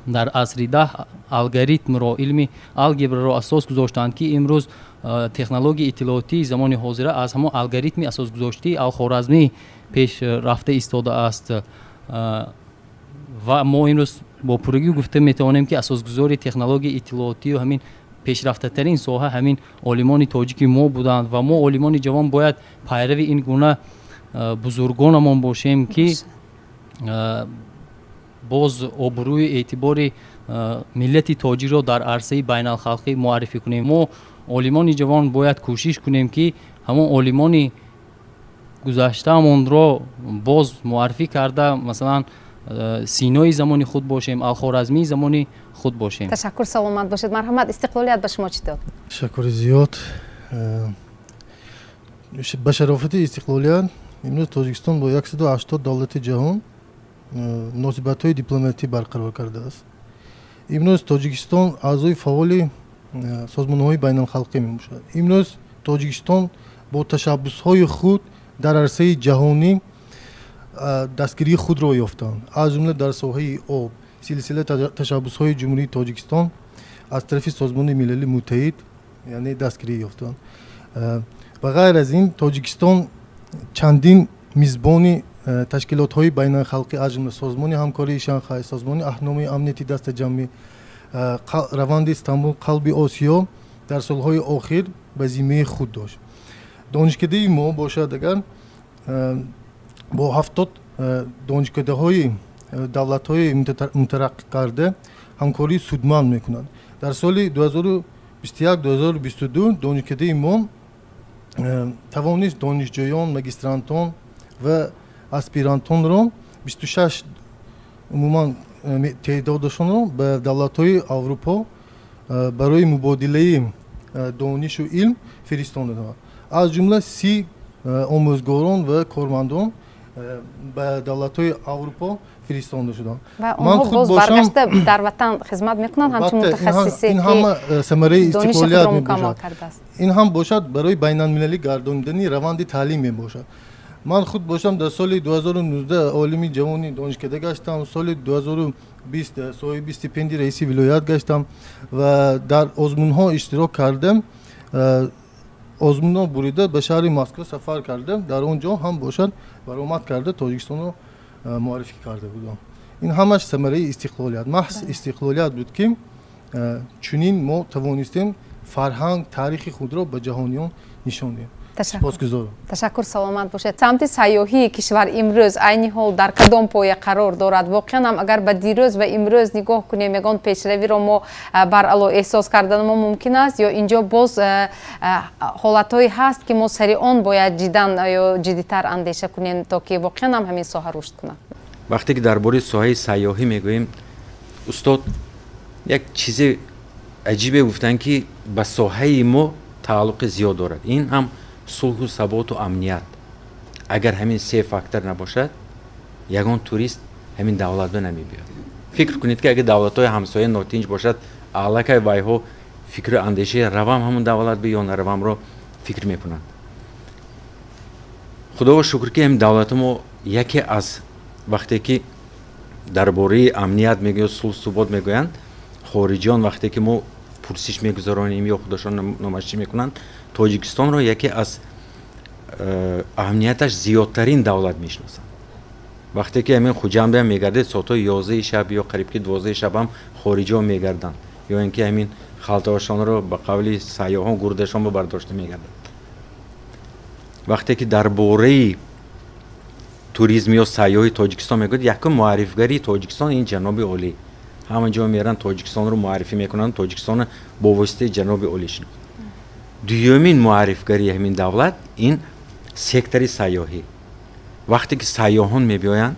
дар асри 10 алгоритмро, илми алгебраро асос гузоштаанд, ки имрӯз технологияи иттилоотии замони ҳозира аз ҳамон алгоритми асосгузоштии Алхоразмӣ пеш рафта истодааст. Ва мо имрӯз бо пуррагӣ гуфта метавонем, ки асосгузори технологияи иттилоотию ҳамин пешрафтатарин соҳа ҳамин олимони тоҷики мо буданд. Ва мо, олимони ҷавон, бояд пайрави ин гуна бузургонамон бошем, ки боз обрӯи эътибори миллати тоҷикро дар арсаи байналхалқӣ муаррифӣ кунем. Мо, олимони ҷавон, бояд кӯшиш кунем, ки ҳамон олимони гузаштаамонро боз муаррифӣ карда, масалан, Синои замони худ бошем, Алхоразмии замони худ бошем. Ташаккур, саломат бошед. Марҳамат, истиқлолият ба шумо чӣ дод? Ташаккури зиёд. Ба шарофати истиқлолият имрӯз Тоҷикистон бо 180 давлати ҷаҳон муносибатҳои дипломатӣ барқарор кардааст. Имрӯз Тоҷикистон аъзои фаъоли созмонҳои байналхалқӣ мебошад. Имрӯз Тоҷикистон Бо ташаббусҳои худ дар арсаи ҷаҳонӣ дастгирии худро ёфтанд, аз ҷумла дар соҳаи об силсила ташаббусҳои Ҷумҳурии Тоҷикистон аз тарафи Созмони Милали Муттаҳид, яъне дастгирӣ ёфтанд. Ба ғайр аз ин, Тоҷикистон чандин мизбони ташкилотҳои байналхалқӣ, аз ҷумла Созмони ҳамкории Шанхай, Созмони Аҳдномаи амнияти дастаҷамъӣ, раванди Стамбул, Қалби Осиё дар солҳои охир ба зиммаи худ дошт. Донишкадаи мо бошад, агар бо 70 донишкадаҳои давлатҳои мутараққӣ карда ҳамкории судманд мекунад. Дар соли 2021, 2022 донишкадаи мо тавонист донишҷӯён, магистрантон ва аспирантонро 26, умуман теъдодашонро ба давлатҳои Аврупо барои мубодилаи донишу илм фиристонда, аз ҷумла 30 омӯзгорон ва кормандон ба давлатҳои Аврупо фиристонда шуданд. Ва онҳо боз баргашта дар ватан хизмат мекунанд ҳамчун мутахассисе. Ин ҳама самараи истиқлолият мебошад. Ин ҳам бошад, барои байналмилалӣ гардонидани раванди таълим мебошад. Ман худ бошам, дар соли 2019 олими ҷавони донишкада гаштам, соли 2020 соҳиби стипендии раиси вилоят гаштам ва дар озмунҳо иштирок кардам, озмунро бурида ба шаҳри Москва сафар кардам. Дар он ҷо ҳам бошад, баромад карда, Тоҷикистонро муаррифӣ карда будам. Ин ҳамаш самараи истиқлолият, маҳз истиқлолият буд, ки чунин мо тавонистем фарҳанг, таърихи худро ба ҷаҳониён нишон диҳем. Сипосгузорам. Ташаккур, саломат бошед. Самти сайёҳии кишвар имрӯз, айни ҳол дар кадом поя қарор дорад? Воқеан ҳам, агар ба дирӯз ва имрӯз нигоҳ кунем, ягон пешравиро мо баръало эҳсос кардан мо мумкин аст ё инҷо боз ҳолатҳое ҳаст, ки мо сари он бояд ҷиддан ё ҷиддитар андеша кунем, то ки воқеан ҳам ҳамин соҳа рушд кунад? Вақте ки дар бораи соҳаи сайёҳӣ мегӯем, устод як чизи аҷибе гуфтанд, ки ба соҳаи мо тааллуқи зиёд дорад. Ин ҳам сулҳу саботу амният. Агар ҳамин се фактор набошад, ягон турист ҳамин давлат ба намебиёд. Фикр кунед, ки агар давлатҳои ҳамсоя нотинҷ бошад, аллакай вайҳо фикру андешаи равам ҳамун давлат би ё наравамро фикр мекунанд. Худоро шукр, ки ҳамин давлати мо яке аз, вақте ки дар бораи амният мегӯянд, сулҳ, субот мегӯянд хориҷиён, вақте ки мо пурсиш мегузаронем ё худашон номашчӣ мекунанд, Тоҷикистонро яке аз амнияташ зиёдтарин давлат мешиносанд. Вақте ки ҳамин Хуҷандам мегардед, соатҳои 11-и шаб ё қариб ки 12-и шаб ҳам хориҷиҳо мегарданд ё ин ки ҳамин халтаҳошонро, ба қавли сайёҳон, гурдашонро бардошта мегарданд. Вақте ки дар бораи туризм ё сайёҳи Тоҷикистон мегӯяд, якум муаррифгарии Тоҷикистон ин ҷаноби олӣ. Ҳама ҷо меранд, Тоҷикистонро муаррифӣ мекунанд, Тоҷикистонро бо воситаи ҷаноби олӣ шинохт. Дуюмин муаррифгарии ҳамин давлат ин сектори сайёҳӣ. Вақте ки сайёҳон мебиёянд,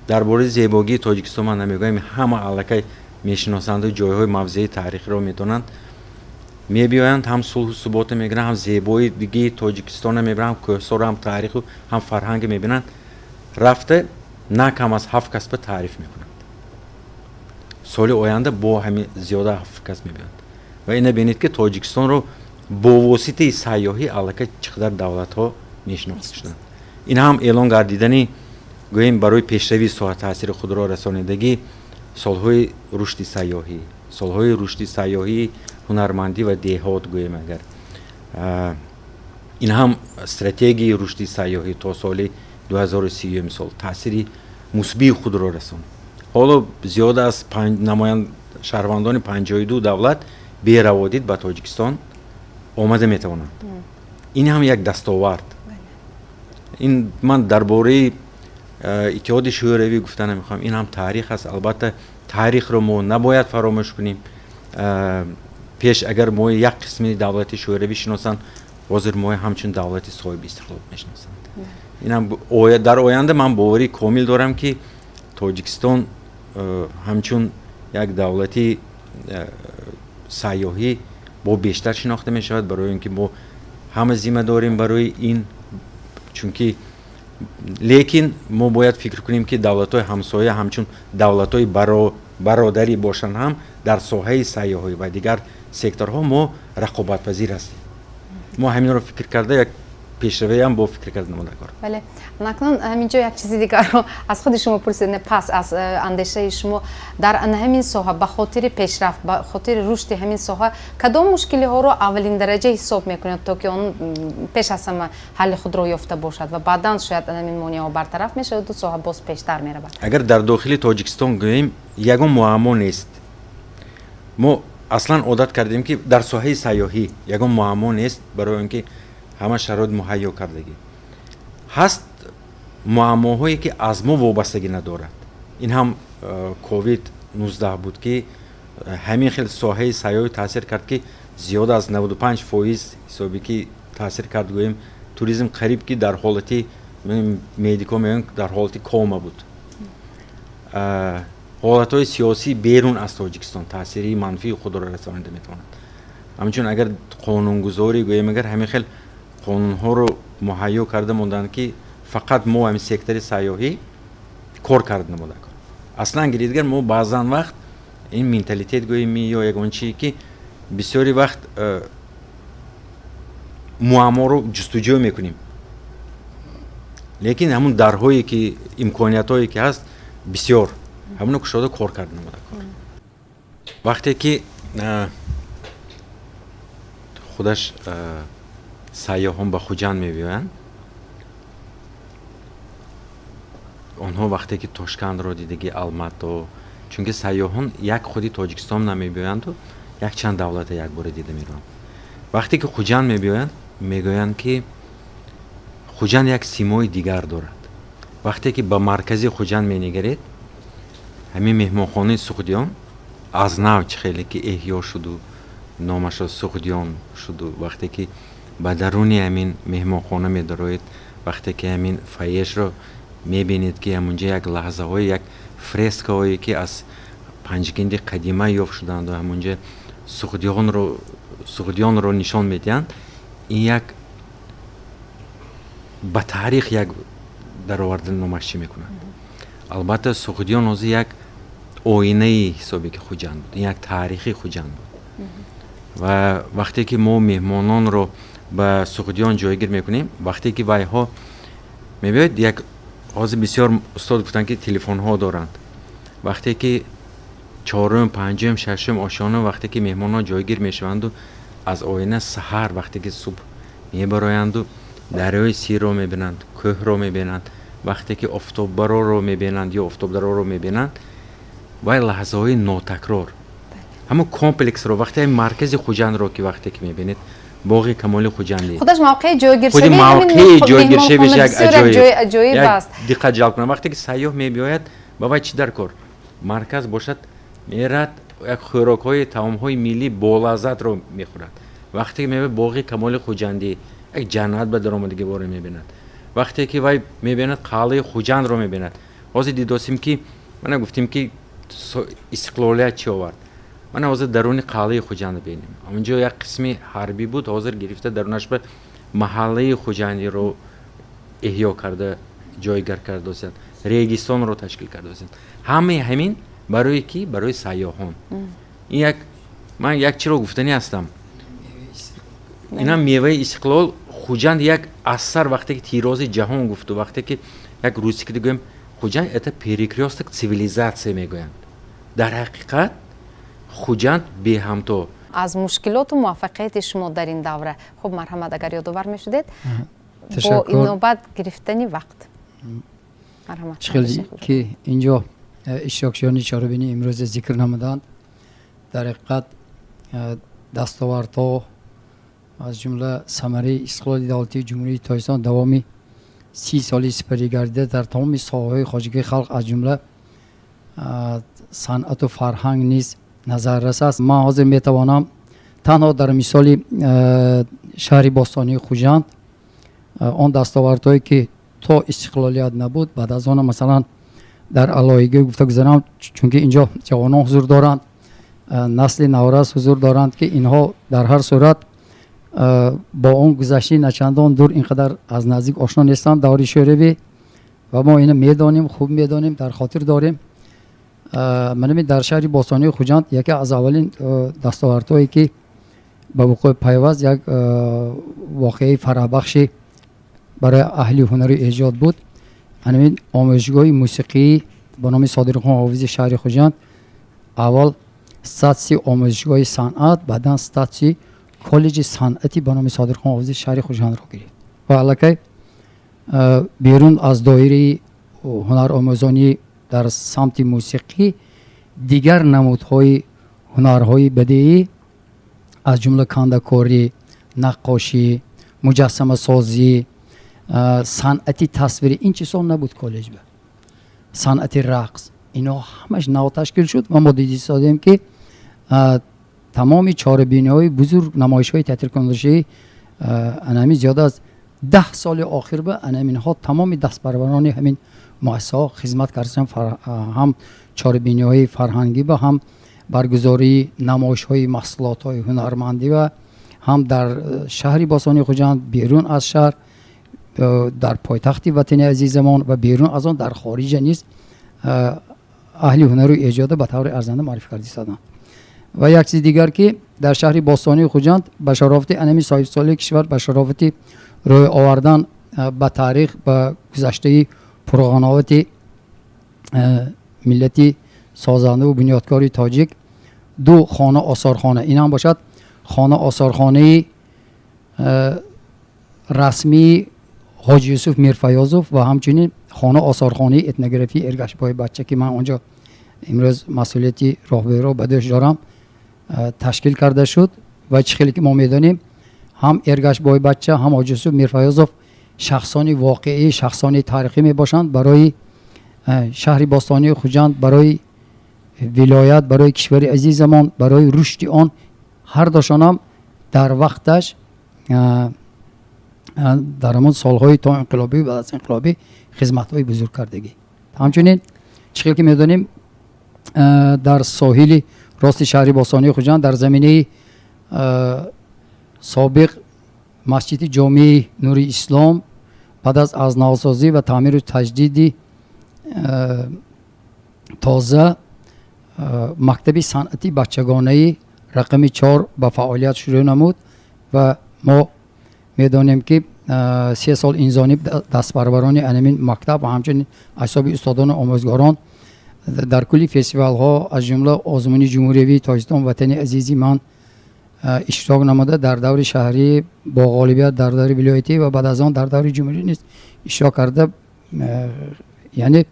дар бораи зебогии Тоҷикистон ман намегӯям, ҳама аллакай мешиносанду ҷойҳои мавзеи таърихиро медонанд. Мебиёянд, ҳам сулҳу суботро мегиранд, ҳам зебоигии Тоҷикистонро мебинанд, ҳам кӯҳсоро, ҳам таъриху, ҳам фарҳанге мебинанд. Рафта на кам аз ҳафт касба таъриф мекунанд. Соли оянда бо ҳамин зиёда ҳафт кас мебиёянд. Ва ина бинед, ки Тоҷикистонро бо воситаи сайёҳӣ аллакай чӣ қадар давлатҳо мешинохта шуданд. Ин ҳам эълон гардидани, гӯем, барои пешравии соҳа таъсири худро расонидагӣ, солҳои рушди сайёҳӣ, солҳои рушди сайёҳии ҳунармандӣ ва деҳот гӯем агар, ин ҳам стратегияи рушди сайёҳӣ то соли 2030 сол таъсири мусбии худро расонд. Ҳоло зиёда аз намоянд шаҳрвандони 52 давлат бераводид ба Тоҷикистон омада метавонанд. Ин ҳам як дастовард. Ин ман дар бораи Иттиҳоди Шӯравӣ гуфта намехоҳам, ин ҳам таърих аст. Албатта, таърихро мо набояд фаромӯш кунем. Пеш агар мо як қисми давлати Шӯравӣ шиносанд, ҳозир мо ҳамчун давлати соҳиби истиқлол мешиносанд. Инам дар оянда ман боварии комил дорам, ки Тоҷикистон ҳамчун як давлати сайёҳӣ бо бештар шинохта мешавад, барои он ки мо ҳама зимма дорем барои ин. Чунки лекин мо бояд фикр кунем, ки давлатҳои ҳамсоя ҳамчун давлатҳои бародарӣ бошанд ҳам, дар соҳаи сайёҳӣ ва дигар секторҳо мо рақобатпазир ҳастем. Мо ҳаминро фикр карда, як пешравиам бо фикр карда намуда кор. Бале, акнун ҳамин ҷо як чизи дигарро аз худи шумо пурсид. Пас аз андешаи шумо, дар ана ҳамин соҳа, ба хотири пешрафт, ба хотири рушди ҳамин соҳа, кадом мушкилиҳоро аввалин дараҷа ҳисоб мекунед, то ки он пеш аз ҳама ҳалли худро ёфта бошад ва баъдан шояд ана ҳамин монеаҳо бартараф мешаваду соҳа боз пештар меравад? Агар дар дохили Тоҷикистон гӯем, ягон муаммо нест. Мо аслан одат кардем, ки дар соҳаи сайёҳӣ ягон муаммо нест, барои он ки ҳама шароит муҳайё кардагӣ ҳаст. Муаммоҳое ки аз мо вобастагӣ надорад, ин ҳам ковид 19 буд, ки ҳамин хел соҳаи сайёҳӣ таъсир кард, ки зиёда аз 95% ҳисобе ки таъсир кард. Гӯем, туризм қариб ки дар ҳолати, медико мегӯянд, дар ҳолати кома буд. Ҳолатҳои сиёсӣ берун аз Тоҷикистон таъсири манфии худро расонида метавонад. Ҳамчунин, агар қонунгузорӣ гӯем, агар ҳамин хел қонунҳоро муҳайё карда монданд, ки фақат мо ҳамин сектори сайёҳӣ кор карда намуда. Аслан гиридгар, мо баъзан вақт ин менталитет гӯем ё ягон чие, ки бисёри вақт муамморо ҷустуҷӯ мекунем, лекин ҳамун дарҳое ки, имкониятҳое ки ҳаст бисёр, ҳамуно кушода кор карда намуда. Вақте ки худаш сайёҳон ба Хуҷанд мебиёянд, онҳо вақте ки Тошкандро дидаги, Алмато, чунки сайёҳон як худи Тоҷикистон намебиёянду, якчанд давлата якбора дида мераванд. Вақте ки Хуҷанд мебиёянд, мегӯянд, ки Хуҷанд як симои дигар дорад. Вақте ки ба маркази Хуҷанд менигаред, ҳамин меҳмонхонаи Суғдиён аз нав чӣ хеле ки эҳё шуду номашро Суғдиён шуду, вақте ки ба даруни ҳамин меҳмонхона медароед, вақте ки ҳамин фоешро мебинед, ки ҳамунҷа як лаҳзаҳое, як фрескаҳое ки аз Панҷгинди қадима ёфт шудаанду, ҳамунҷа Суғдиёнро нишон медиҳанд, ин як ба таърих як дароварда номаш чӣ мекунад. Албатта, Суғдиён ҳозир як оинаи ҳисобе ки Хуҷанд буд, ин як таърихи Хуҷанд буд. Ва вақте ки мо меҳмононро ба Суғдиён ҷойгир мекунем, вақте ки вайҳо мебиёед, як ҳозир бисёр устод гуфтанд, ки телефонҳо доранд. Вақте ки чорум, панҷум, шашум ошёна, вақте ки меҳмонон ҷойгир мешаванду, аз оина саҳар, вақте ки субҳ мебароянду, дарёи Сирро мебинанд, кӯҳро мебинанд, вақте ки офтоббароро мебинанд ё офтобдароро мебинанд, вай лаҳзаҳои нотакрор, ҳамон комплексро, вақте маркази Хуҷандро ки вақте ки мебинед, боғи Камоли Хуҷандӣ, худаш мавқеи худи мавқеи ҷойгиршавиш як аҷоиб аст, диққат ҷалб кунад. Вақте ки сайёҳ мебиёяд, ба вай чӣ дар кор? Марказ бошад, мерад, як хӯрокҳои, таомҳои миллӣ болаззатро мехӯрад. Вақте ки мебиёяд боғи Камоли Хуҷандӣ, як ҷаннат ба даромадагӣ боре мебинад. Вақте ки вай мебинад, қалъаи Хуҷандро мебинад. Ҳозир дидосем, ки мана гуфтем, ки истиқлолият чӣ овард. Мана ҳозир даруни қалъаи Хуҷанд бинем, онҷо як қисми ҳарбӣ буд, ҳозир гирифта дарунаш ба маҳаллаи Хуҷандиро эҳё карда ҷойгар кардосиянд, регистонро ташкил кардосиянд. Ҳамаи ҳамин барои ки? Барои сайёҳон. Ин як, ман як чиро гуфтанӣ ҳастам, инам меваи истиқлол. Хуҷанд як асар, вақте ки тирози ҷаҳон гуфту, вақте ки як русӣ ки гӯем, Хуҷанд это перекрёсток цивилизация мегӯянд. Дар ҳақиқат Хуҷанд беҳамто. Аз мушкилоту муваффақияти шумо дар ин давра, хуб, марҳамат, агар ёдовар мешудед, бо инобат гирифтани вақт. Марҳамат. Чӣ хеле ки инҷо иштирокчиёни чорабинӣ имрӯза зикр намуданд, дар ҳақиқат дастовардҳо, аз ҷумла самараи истиқлоли давлатии Ҷумҳурии Тоҷикистон давоми 30 соли сипарӣ гардида дар тамоми соҳаҳои хоҷагии халқ, аз ҷумла санъату фарҳанг низ назаррас аст. Ман ҳозир метавонам танҳо дар мисоли шаҳри бостонии Хуҷанд он дастовардҳое ки то истиқлолият набуд, баъд аз он, масалан, дар алоҳигӣ гуфта гузарам, чунки инҷо ҷавонон ҳузур доранд, насли наврас ҳузур доранд, ки инҳо дар ҳар сурат бо он гузаштаи начандон дур ин қадар аз наздик ошно нестанд, даври шӯравӣ. Ва мо ина медонем, хуб медонем, дар хотир дорем. Манами дар шаҳри бостонии Хуҷанд яке аз аввалин дастовардҳое ки Ба вуқӯъ пайваст як воқеаи фараҳбахши барои аҳли ҳунару эҷод буд. Ҳамин омӯзишгоҳи мусиқии ба номи Содирхон Ҳофизи шаҳри Хуҷанд аввал статуси омӯзишгоҳи санъат, баъдан статуси коллеҷи санъати ба номи Содирхон Ҳофизи шаҳри Хуҷандро гирифт ва аллакай берун аз доираи ҳунаромӯзонӣ дар самти мусиқӣ дигар намудҳои ҳунарҳои бадеӣ, аз ҷумла кандакорӣ, наққошӣ, муҷассамасозӣ, санъати тасвирӣ, ин чизҳо набуд коллеҷба, санъати рақс, ино ҳамаш нав ташкил шуд ва мо дидистодем, ки тамоми чорабиниҳои бузург, намоишҳои театркунонишии анами зиёда аз 10 соли охир ба анаминҳо тамоми дастпарварони ҳамин муассисаҳо хизмат карданд, ҳам чорабиниҳои фарҳангӣ ба, ҳам баргузории намоишҳои маҳсулотҳои ҳунармандӣ ва ҳам дар шаҳри бостонии Хуҷанд, берун аз шаҳр, дар пойтахти ватани азизамон ва берун аз он дар хориҷа низ аҳли ҳунару эҷода ба таври арзанда муаррифӣ карда истоданд. Ва як чизи дигар, ки дар шаҳри бостонии Хуҷанд ба шарофати анами соҳибсолии кишвар, ба шарофати рӯй овардан ба таърих, ба гузаштаи пурғановати миллати созандаву бунёдкори тоҷик, ду хона осорхона, ин ҳам бошад хона осорхонаи расмии Ҳоҷи Юсуф Мирфаёзов ва ҳамчунин хона осорхонаи этнографии Эргашбои бача, ки ман онҷо имрӯз масъулияти роҳбариро ба дӯш дорам, ташкил карда шуд. Ва чӣ хеле ки мо медонем, ҳам Эргашбои бача, ҳам Ҳоҷи Юсуф Мирфаёзов шахсони воқеӣ, шахсони таърихӣ мебошанд барои шаҳри бостонии Хуҷанд, барои вилоят, барои кишвари азизамон, барои рушди он. Ҳар дошонам дар вақташ, дар ҳамон солҳои то инқилобӣ, баъд аз инқилобӣ хизматҳои бузург кардагӣ. Ҳамчунин, чӣ хел ки медонем, дар соҳили рости шаҳри бостонии Хуҷанд, дар заминаи собиқ масҷиди ҷомеи Нури Ислом, баъд аз навсозӣ ва таъмиру таҷдиди тоза, мактаби санъати бачагонаи рақами 4 ба фаъолият шурӯъ намуд. Ва мо медонем, ки 3 сол инзониб дастпарварони анамин мактаб ва ҳамчунин аз ҳисоби устодону омӯзгорон дар кулли фестивалҳо, аз ҷумла озмуни ҷумҳуриявии Тоҷикистон «Ватани азизи ман» иштирок намуда, дар даври шаҳрӣ бо ғолибият, дар даври вилоятӣ ва баъд аз он дар даври ҷумҳурӣ низ иштирок карда, яъне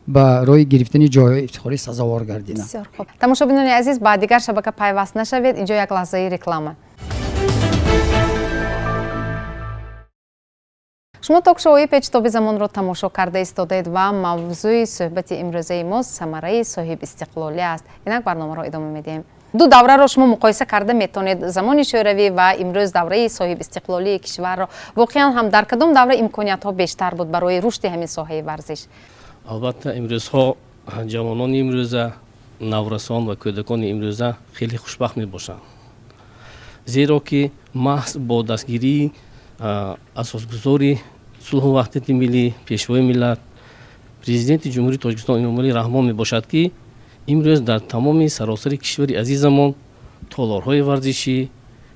барои гирифтани ҷойҳои ифтихорӣ сазовор гардиданд. Бисёр хуб. Тамошобинони азиз, ба дигар шабака пайваст нашавед, инҷо як лаҳзаи реклама. Шумо ток-шоуи Печтоби замонро тамошо карда истодаед ва мавзӯи суҳбати имрӯзаи мо самараи соҳибистиқлолӣ аст. Инак барномаро идома медиҳем. Ду давраро шумо муқоиса карда метавонед, замони шӯравӣ ва имрӯз давраи соҳибистиқлолии кишварро. Воқеан ҳам дар кадом давра имкониятҳо бештар буд барои рушди ҳамин соҳаи варзиш? Албатта, имрӯзҳо ҷавонони имрӯза, наврасон ва кӯдакони имрӯза хеле хушбахт мебошанд, зеро ки маҳз бо дастгирии асосгузори сулҳу ваҳдати миллӣ, Пешвои миллат, Президенти Ҷумҳурии Тоҷикистон Эмомалӣ Раҳмон мебошад, ки имрӯз дар тамоми саросари кишвари азизамон толорҳои варзишӣ,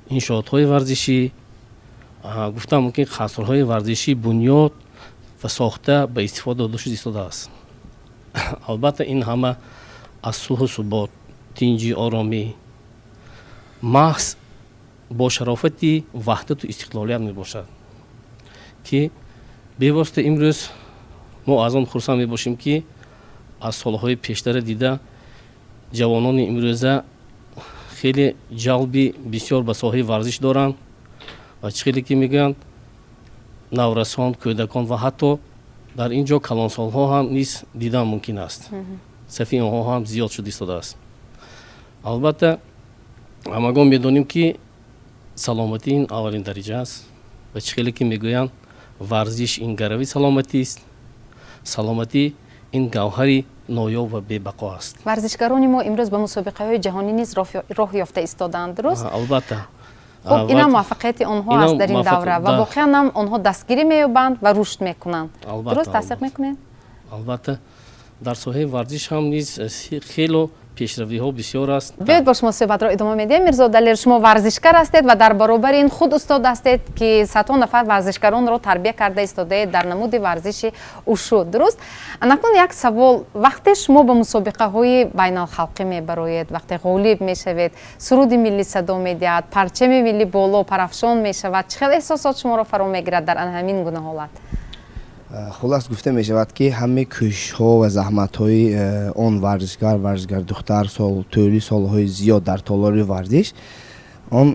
иншоотҳои варзишӣ, гуфтан мумкин, қасрҳои варзишӣ бунёд ва сохта ба истифода дода шуда истодааст. Албатта, ин ҳама аз сулҳу субот, тинҷи, оромӣ, маҳз бо шарофати ваҳдату истиқлолият мебошад, ки бевосита имрӯз мо аз он хурсанд мебошем, ки аз солҳои пештара дида ҷавонони имрӯза хеле ҷалби бисёр ба соҳаи варзиш доранд ва чӣ хеле ки мегӯянд, наврасон, кӯдакон ва ҳатто дар ин ҷо калонсолҳо ҳам низ дидан мумкин аст, сафи онҳо ҳам зиёд шуда истодааст. Албатта, ҳамагон медонем, ки саломатӣ ин аввалин дараҷа аст ва чӣ хеле ки мегӯянд, варзиш ин гарави саломатист, саломатӣ ин гавҳари ноёб ва бебақо аст. Варзишгарони мо имрӯз ба мусобиқаҳои ҷаҳонӣ низ роҳ ёфта истодаанд, дуруст? Албатта. Хуб, инам муваффақияти онҳо аст дар ин давра ва воқеан ҳам онҳо дастгирӣ меёбанд ва рушд мекунанд, дуруст тасдиқ мекунед? Албатта, дар соҳаи варзиш ҳам низ хело Пешравиҳо бисёр аст. Биёед, бо шумо суҳбатро идома медиҳем. Мирзо Далер, шумо варзишкар ҳастед ва дар баробари ин худ устод ҳастед, ки садҳо нафар варзишгаронро тарбия карда истодаед дар намуди варзиши ушу, дуруст? Анакнун як савол: вақте шумо ба мусобиқаҳои байналхалқӣ мебароед, вақте ғолиб мешавед, суруди миллӣ садо медиҳад, парчами миллӣ боло парафшон мешавад, чӣ хел эҳсосот шуморо фаро мегирад дар ана ҳамин гуна ҳолат? Хулас, гуфта мешавад, ки ҳамаи кӯшишҳо ва заҳматҳои он варзишгар, варзишгар духтар сол тӯли солҳои зиёд дар толори варзиш, он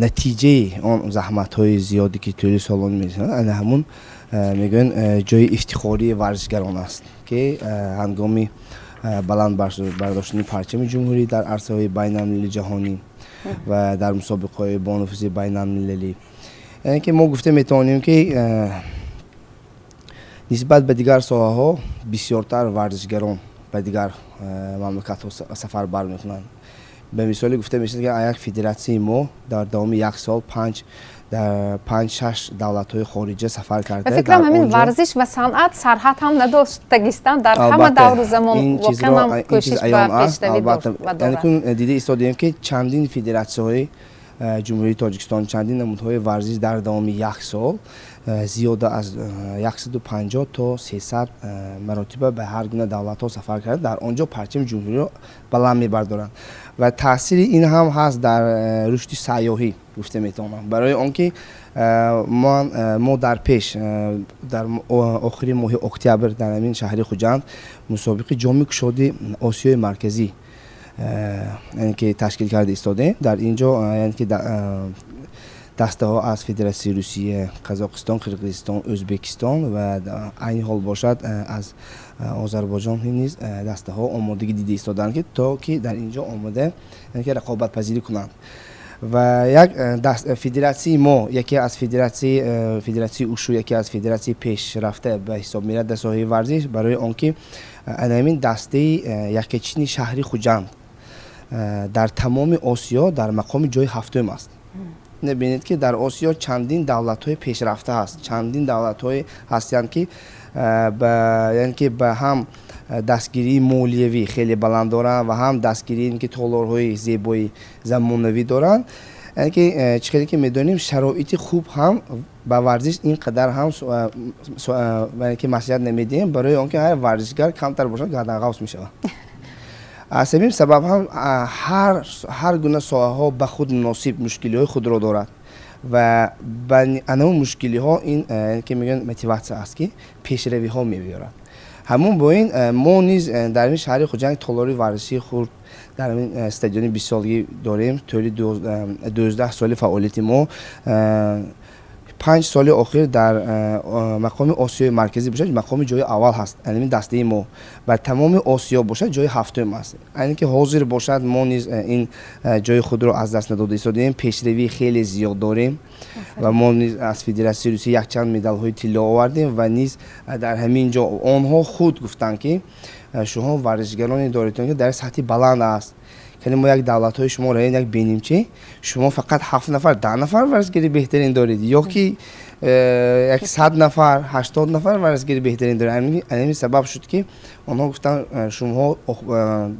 натиҷаи он заҳматҳои зиёде, ки тӯли солон мешавад, ана ҳамун мегӯянд, ҷои ифтихории варзишгарон аст, ки ҳангоми баланд бардоштани парчами ҷумҳурӣ дар арсаҳои байналмилали ҷаҳонӣ ва дар мусобиқаҳои бонуфузи байналмилалӣ, яъне ки мо гуфта метавонем, ки нисбат ба дигар соҳаҳо бисёртар варзишгарон ба дигар мамлакатҳо сафар бар мекунанд. Ба мисоле гуфта мешавад, ки як федератсияи мо дар давоми як сол панҷ дар панҷ шаш давлатҳои хориҷа сафар карда. Ба фикрам, ҳамин варзиш ва санъат сарҳад ҳам надоштагистанд дар ҳама давру замон, воқеан ҳам кӯшиш ба пешравӣ. Албатта, дида истодаем, ки чандин федератсияҳои Ҷумҳурии Тоҷикистон, чандин намудҳои варзиш дар давоми як сол зиёда аз 150 то 300 маротиба ба ҳар гуна давлатҳо сафар карда, дар он ҷо парчами ҷумҳуриро баланд мебардоранд ва таъсири ин ҳам ҳаст дар рушди сайёҳӣ, гуфта метавонам, барои он ки мо дар пеш, дар охири моҳи октябр, дар ҳамин шаҳри Хуҷанд мусобиқаи Ҷоми кушоди Осиёи Марказӣ, яъне ки ташкил карда истодаем. Дар ин ҷо, яъне ки дастаҳо аз Федератсияи Русия, Қазоқистон, Қирғизистон, Ӯзбекистон ва айни ҳол бошад, аз Озарбойҷон низ дастаҳо омодагӣ дида истодаанд, ки то ки дар ин ҷо омода, яъне ки рақобатпазирӣ кунанд. Ва як федератсияи мо яке аз федератсияи ушу яке аз федератсияи пешрафта ба ҳисоб меравад дар соҳаи варзиш, барои он ки ана ҳамин дастаи яккачини шаҳри Хуҷанд дар тамоми Осиё дар мақоми ҷои ҳафтум аст. Бинед, ки дар Осиё чандин давлатҳои пешрафта ҳаст, чандин давлатҳое ҳастанд, ки яъне ки ба ҳам дастгирии молиявӣ хеле баланд доранд ва ҳам дастгирии ки толорҳои зебои замонавӣ доранд. Яъне ки чӣ хеле ки медонем, шароити хуб ҳам ба варзиш ин қадар ҳам ки маслиҳат намедиҳем, барои он ки ҳар варзишгар камтар бошад, гарданғавс мешавад. Аз ҳамин сабаб ҳам ҳар гуна соҳаҳо ба худ муносиб мушкилиҳои худро дорад ва ба анав мушкилиҳо ин ки мегӯянд, мотиватсия аст, ки пешравиҳо мебиёрад. Ҳамон бо ин мо низ дар ин шаҳри Хуҷанд толори варзишии хурд дар ин стадиони 20-солагӣ дорем. Тӯли 12 соли фаъолияти мо, 5 соли охир дар мақоми Осиёи Марказӣ бошад, мақоми ҷои аввал ҳаст. Ҳамин дастаи мо бар тамоми Осиё бошад, ҷои ҳафтум аст. Айне ки ҳозир бошад, мо низ ин ҷои худро аз даст надода истодаем, пешравии хеле зиёд дорем ва мо низ аз Федератсияи Русия якчанд медалҳои тилло овардем. Ва низ дар ҳамин ҷо онҳо худ гуфтанд, ки шумо варзишгароне доред, ки дар сатҳи баланд аст. Яъне мо як давлатҳои шумо раен як бинем, чи шумо фақат ҳафт нафар, 10 нафар варзишгари беҳтарин доред ё ки як 100 нафар, 80 нафар варзишгари беҳтарин доред. Ҳамин сабаб шуд, ки онҳо гуфтанд, шумоҳо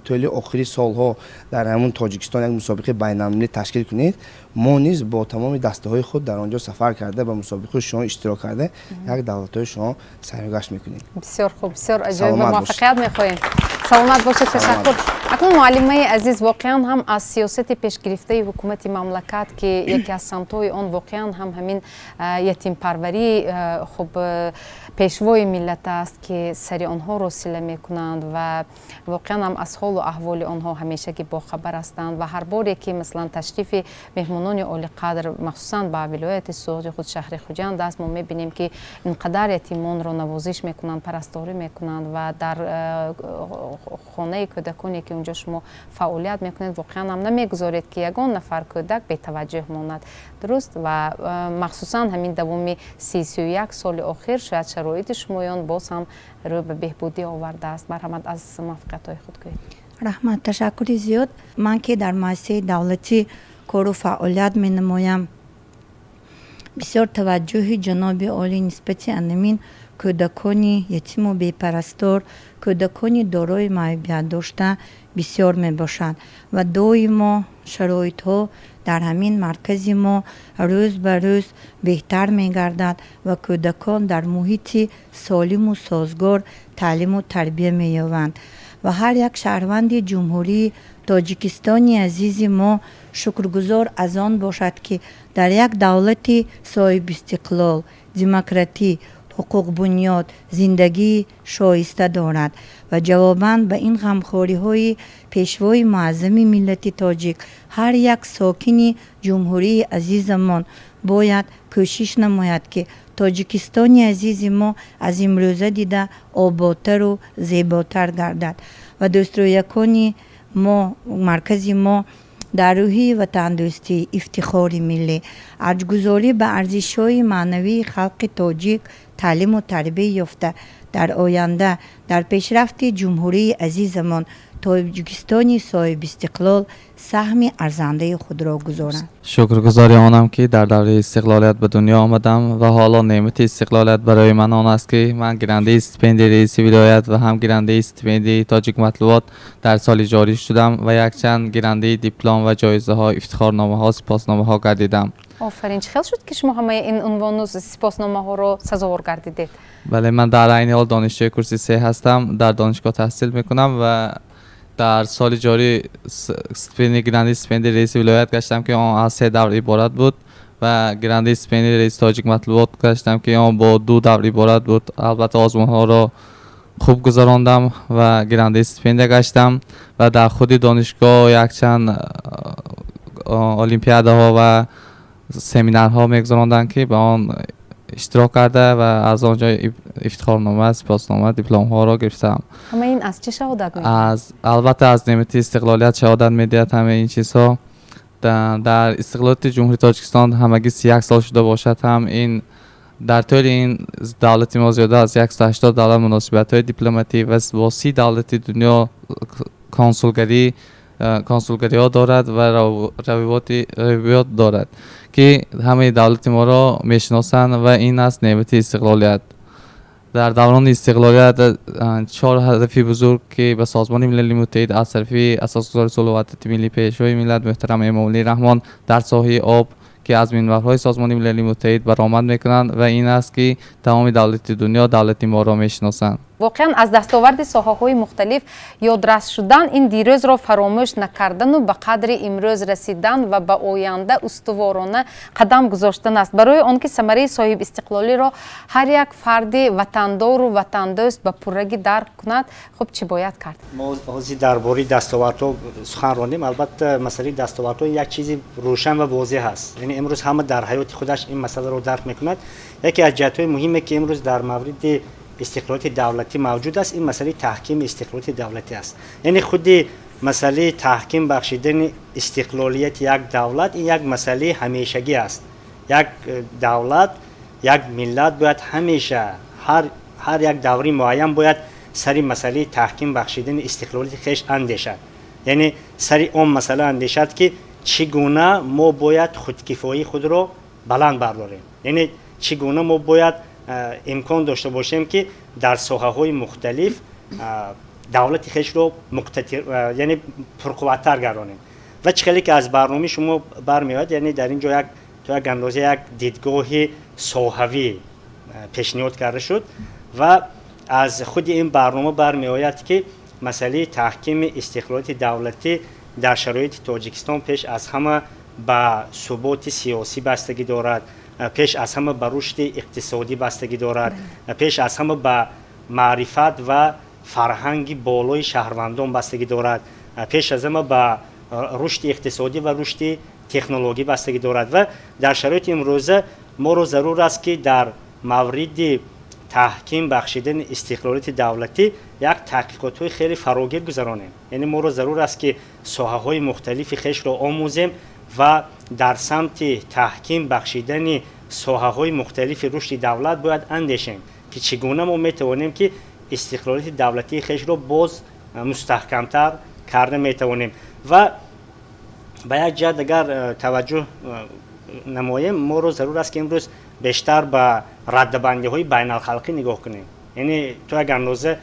тӯли охири солҳо дар ҳамун Тоҷикистон як мусобиқаи байналмилалӣ ташкил кунед, мо низ бо тамоми дастаҳои худ дар он ҷо сафар карда, ба мусобиқаи шумо иштирок карда, як давлатҳои шумо сайругашт мекунем. Бисёр хуб, бисёр аҷоиб, муваффақият мехоҳем, саломат бошед, ташаккур. Акнун, муаллимаи азиз, воқеан ҳам аз сиёсати пешгирифтаи ҳукумати мамлакат, ки яке аз самтҳои он воқеан ҳам ҳамин ятимпарварии хуб пешвои миллат аст, ки сари онҳоро сила мекунанд ва воқеан ҳам аз ҳолу аҳволи онҳо ҳамешагӣ бохабар ҳастанд ва ҳар боре ки масалан ташрифи меҳмонони олиқадр, махсусан ба вилояти Суғди, худ шаҳри Хуҷанд аст, мо мебинем, ки ин қадар ятимонро навозиш мекунанд, парасторӣ мекунанд ва дар хонаи кӯдаконе, ки унҷо шумо фаъолият мекунед, воқеан ҳам намегузоред, ки ягон нафар кӯдак бетаваҷҷӯҳ монад, дуруст? Ва махсусан ҳамин давоми 31 соли охир шояд шароити шумоён боз ҳам рӯ ба беҳбудӣ овардааст. Марҳамат, аз муваффақиятҳои худ гӯед. Раҳмат, ташаккури зиёд. Ман ки дар муассисаи давлатӣ кору фаъолият менамоям. Бисёр таваҷҷӯҳи ҷаноби олӣ нисбати анамин кӯдакони ятиму бепарастор, кӯдакони дорои маъюбият дошта бисёр мебошад ва доимо шароитҳо дар ҳамин маркази мо рӯз ба рӯз беҳтар мегардад ва кӯдакон дар муҳити солиму созгор таълиму тарбия меёбанд. Ва ҳар як шаҳрванди Ҷумҳурии Тоҷикистони азизи мо шукргузор аз он бошад, ки дар як давлати соҳибистиқлол, демократӣ, ҳуқуқбунёд зиндагии шоиста дорад. Ва ҷавобан ба ин ғамхориҳои Пешвои муаззами миллати тоҷик ҳар як сокини ҷумҳурии азизамон бояд кӯшиш намояд, ки Тоҷикистони азизи мо аз имрӯза дида ободтару зеботар гардад. Ва дӯстрӯякони мо, маркази мо дар рӯҳии ватандӯстӣ, ифтихори миллӣ, арҷгузорӣ ба арзишҳои маънавии халқи тоҷик таълиму тарбия ёфта, дар оянда дар пешрафти ҷумҳурии азизамон Тоҷикистони соҳибистиқлол саҳми арзандаи худро гузоранд. Шукргузори онам, ки дар давраи истиқлолият ба дунё омадам ва ҳоло неъмати истиқлолият барои ман он аст, ки ман гирандаи стипендияи раиси вилоят ва ҳам гирандаи стипендияи Тоҷик Матбуот дар соли ҷорӣ шудам ва якчанд гирандаи диплом ва ҷоизаҳо, ифтихорномаҳо, сипосномаҳо гардидам. Офарин! Чӣ хел шуд, ки шумо ҳамаи ин унвону сипосномаҳоро сазовор гардидед? Бале, ман дар айни ҳол донишҷӯи курси се ҳастам, дар донишгоҳ таҳсил мекунам ва дар соли ҷорӣ гирандаи стипендияи раиси вилоят гаштам, ки он аз се давр иборат буд, ва гирандаи стипендияи раиси Тоҷик Матбуот гаштам, ки он бо ду давр иборат буд. Албатта, озмунҳоро хуб гузарондам ва гирандаи стипендия гаштам ва дар худи донишгоҳ якчанд олимпиадаҳо ва семинарҳо мегузаронданд, ки ба он иштирок карда ва аз он ҷо ифтихорнома, сипоснома, дипломҳоро гирифтам. Ҳамаи ин аз чӣ шаҳодат медиҳад? Аз, албатта, аз неъмати истиқлолият шаҳодат медиҳад ҳамаи ин чизҳо. Дар истиқлолияти Ҷумҳурии Тоҷикистон ҳамагӣ 31 сол шуда бошад ҳам, ин дар тӯли ин давлати мо зиёда аз 180 давлат муносибатҳои дипломатӣ ва бо 30 давлати дунё консулгариҳо дорад ва равиёт дорад, ки ҳамаи давлати моро мешиносанд, ва ин аст неъмати истиқлолият. Дар даврони истиқлолият чор ҳадафи бузург, ки ба Созмони Милали Муттаҳид аз тарафи Асосгузори сулҳу ваҳдати миллӣ, Пешвои миллат муҳтарам Эмомалӣ Раҳмон дар соҳаи об, ки аз минбарҳои Созмони Милали Муттаҳид баромад мекунанд, ва ин аст, ки тамоми давлати дунё давлати моро мешиносанд. Воқеан, аз дастоварди соҳаҳои мухталиф ёдрас шудан ин дирӯзро фаромӯш накардану ба қадри имрӯз расидан ва ба оянда устуворона қадам гузоштан аст. Барои он ки самараи соҳибистиқлолиро ҳар як фарди ватандору ватандӯст ба пуррагӣ дарк кунад, хуб, чӣ бояд кард? Мо ҳозир дар бораи дастовардҳо сухан рондем. Албатта, масъалаи дастовардҳо як чизи рӯшан ва возеҳ аст, яъне имрӯз ҳама дар ҳаёти худаш ин масъаларо дарк мекунад. Яке аз ҷиҳатҳои муҳиме, ки имрӯз дар мавриди истиқлолияти давлатӣ мавҷуд аст, ин масъалаи таҳкими истиқлолияти давлатӣ аст. Яъне худи масъалаи таҳким бахшидани истиқлолияти як давлат ин як масъалаи ҳамешагӣ аст. Як давлат, як миллат бояд ҳамеша ҳар як даври муайян бояд сари масъалаи таҳким бахшидани истиқлолияти хеш андешад, яъне сари он масъала андешад, ки чӣ гуна мо бояд худкифоии худро баланд бардорем, яъне чӣ гуна мо бояд имкон дошта бошем, ки дар соҳаҳои мухталиф давлати хешро яъне пурқувваттар гардонем. Ва чӣ хеле ки аз барномаи шумо бармеояд, яъне дар ин ҷо як то як андоза як дидгоҳи соҳавӣ пешниҳод карда шуд ва аз худи ин барнома бармеояд, ки масъалаи таҳкими истиқлолияти давлатӣ дар шароити Тоҷикистон пеш аз ҳама ба суботи сиёсӣ бастагӣ дорад, пеш аз ҳама ба рушди иқтисодӣ бастагӣ дорад, пеш аз ҳама ба маърифат ва фарҳанги болои шаҳрвандон бастагӣ дорад, пеш аз ҳама ба рушди иқтисодӣ ва рушди технологӣ бастагӣ дорад. Ва дар шароити имрӯза моро зарур аст, ки дар мавриди таҳким бахшидани истиқлолияти давлатӣ як таҳқиқотҳои хеле фарогир гузаронем. Яъне моро зарур аст, ки соҳаҳои мухталифи хешро омӯзем ва дар самти таҳким бахшидани соҳаҳои мухталифи рушди давлат бояд андешем, ки чӣ гуна мо метавонем, ки истиқлолияти давлатии хешро боз мустаҳкамтар карда метавонем. Ва ба як ҷиҳат агар таваҷҷӯҳ намоем, моро зарур аст, ки имрӯз бештар ба раддабандиҳои байналхалқӣ нигоҳ кунем. Яъне то як андоза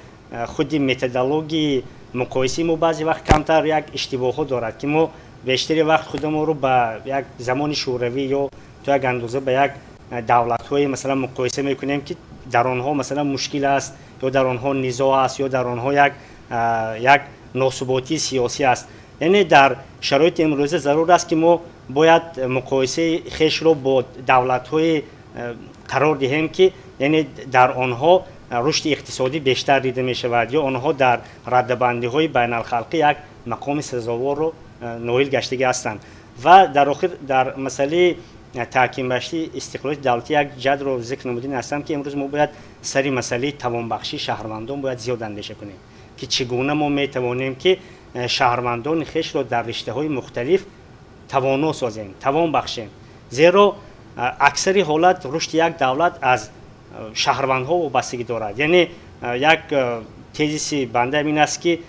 худи методологияи муқоисаи мо баъзе вақт камтар як иштибоҳҳо дорад, ки мо бештари вақт худамонро ба як замони шӯравӣ ё то як андоза ба як давлатҳое, масалан, муқоиса мекунем, ки дар онҳо, масалан, мушкил аст ё дар онҳо низоъ аст ё дар онҳо як носуботии сиёсӣ аст. Яъне дар шароити имрӯза зарур аст, ки мо бояд муқоисаи хешро бо давлатҳое қарор диҳем, ки яъне дар онҳо рушди иқтисодӣ бештар дида мешавад ё онҳо дар раддабандиҳои байналхалқӣ як мақоми сазоворро ноил гаштагӣ ҳастанд. Ва дар охир, дар масъалаи таҳкимбахшии истиқлолияти давлатӣ як ҷадро зикр намудани ҳастам, ки имрӯз мо бояд сари масъалаи тавонбахшии шаҳрвандон бояд зиёд андеша кунем, ки чӣ гуна мо метавонем, ки шаҳрвандони хешро дар риштаҳои мухталиф тавоно созем, тавон бахшем, зеро аксари ҳолат рушди як давлат аз шаҳрвандҳо вобастагӣ дорад. Яъне як тезиси бандаам ин аст, ки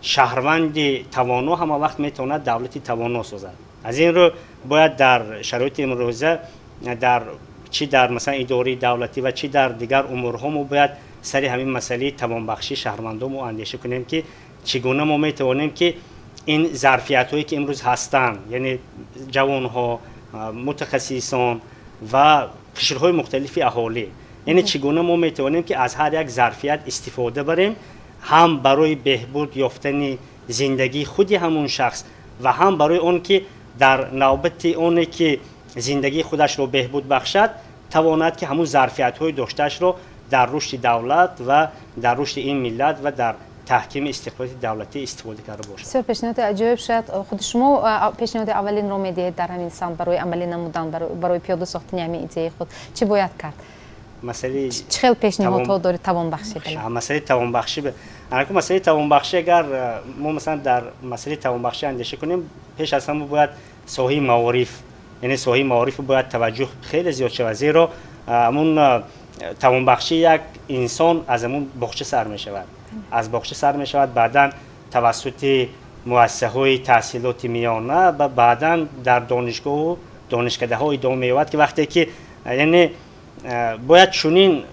шаҳрванди тавоно ҳама вақт метавонад давлати тавоно созад. Аз ин рӯ бояд дар шароити имрӯза дар чӣ дар, масалан, идораи давлатӣ ва чӣ дар дигар умурҳо мо бояд сари ҳамин масъалаи тавонбахшии шаҳрвандон мо андеша кунем, ки чӣ гуна мо метавонем, ки ин зарфиятҳое, ки имрӯз ҳастанд, яъне ҷавонҳо, мутахассисон ва қишрҳои мухталифи аҳолӣ, яъне чӣ гуна мо метавонем, ки аз ҳар як зарфият истифода барем, ҳам барои беҳбуд ёфтани зиндагии худи ҳамун шахс ва ҳам барои он ки дар навбати оне ки зиндагии худашро беҳбуд бахшад, тавонад, ки ҳамун зарфиятҳои доштаашро дар рушди давлат ва дар рушди ин миллат ва дар таҳкими истиқлолияти давлатӣ истифода карда бошад. Бисёр пешниҳоди аҷоиб. Шояд худи шумо пешниҳоди аввалинро медиҳед дар ҳамин самт барои амалӣ намудан, барои пиёда сохтани ҳамин идеяи худ. Чӣ бояд кард? Масъалаи чӣ хел пешниҳодҳо доред тавонбахшӣ? Масъалаи тавонбахшӣ, масъалаи тавонбахшӣ, агар мо, масалан, дар масъалаи тавонбахшӣ андеша кунем, пеш аз ҳама бояд соҳаи маориф, яъне соҳаи маориф бояд таваҷҷӯҳ хеле зиёд шавад, зеро ҳамун тавонбахшии як инсон аз ҳамун боғча сар мешавад, аз боғча сар мешавад, баъдан тавассути муассисаҳои таҳсилоти миёна ва баъдан дар донишгоҳу донишкадаҳо идома меёбад, ки вақте ки, яъне, бояд чунин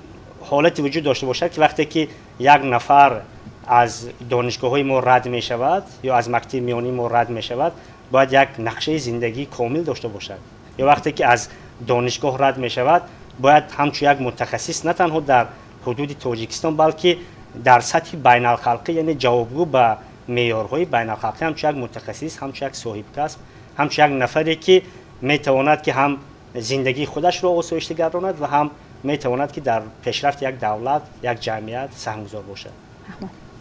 ҳолате вуҷуд дошта бошад, ки вақте ки як нафар аз донишгоҳҳои мо рад мешавад ё аз мактаби миёнии мо рад мешавад, бояд як нақшаи зиндагии комил дошта бошад, ё вақте ки аз донишгоҳ рад мешавад, бояд ҳамчун як мутахассис на танҳо дар ҳудуди Тоҷикистон, балки дар сатҳи байналхалқӣ, яъне ҷавобгӯ ба меъёрҳои байналхалқӣ, ҳамчун як мутахассис, ҳамчун як соҳибкасб, ҳамчун як нафаре, ки метавонад, ки ҳам зиндагии худашро осоишта гардонад ва ҳам метавонад, ки дар пешрафти як давлат, як ҷамъият саҳмгузор бошад.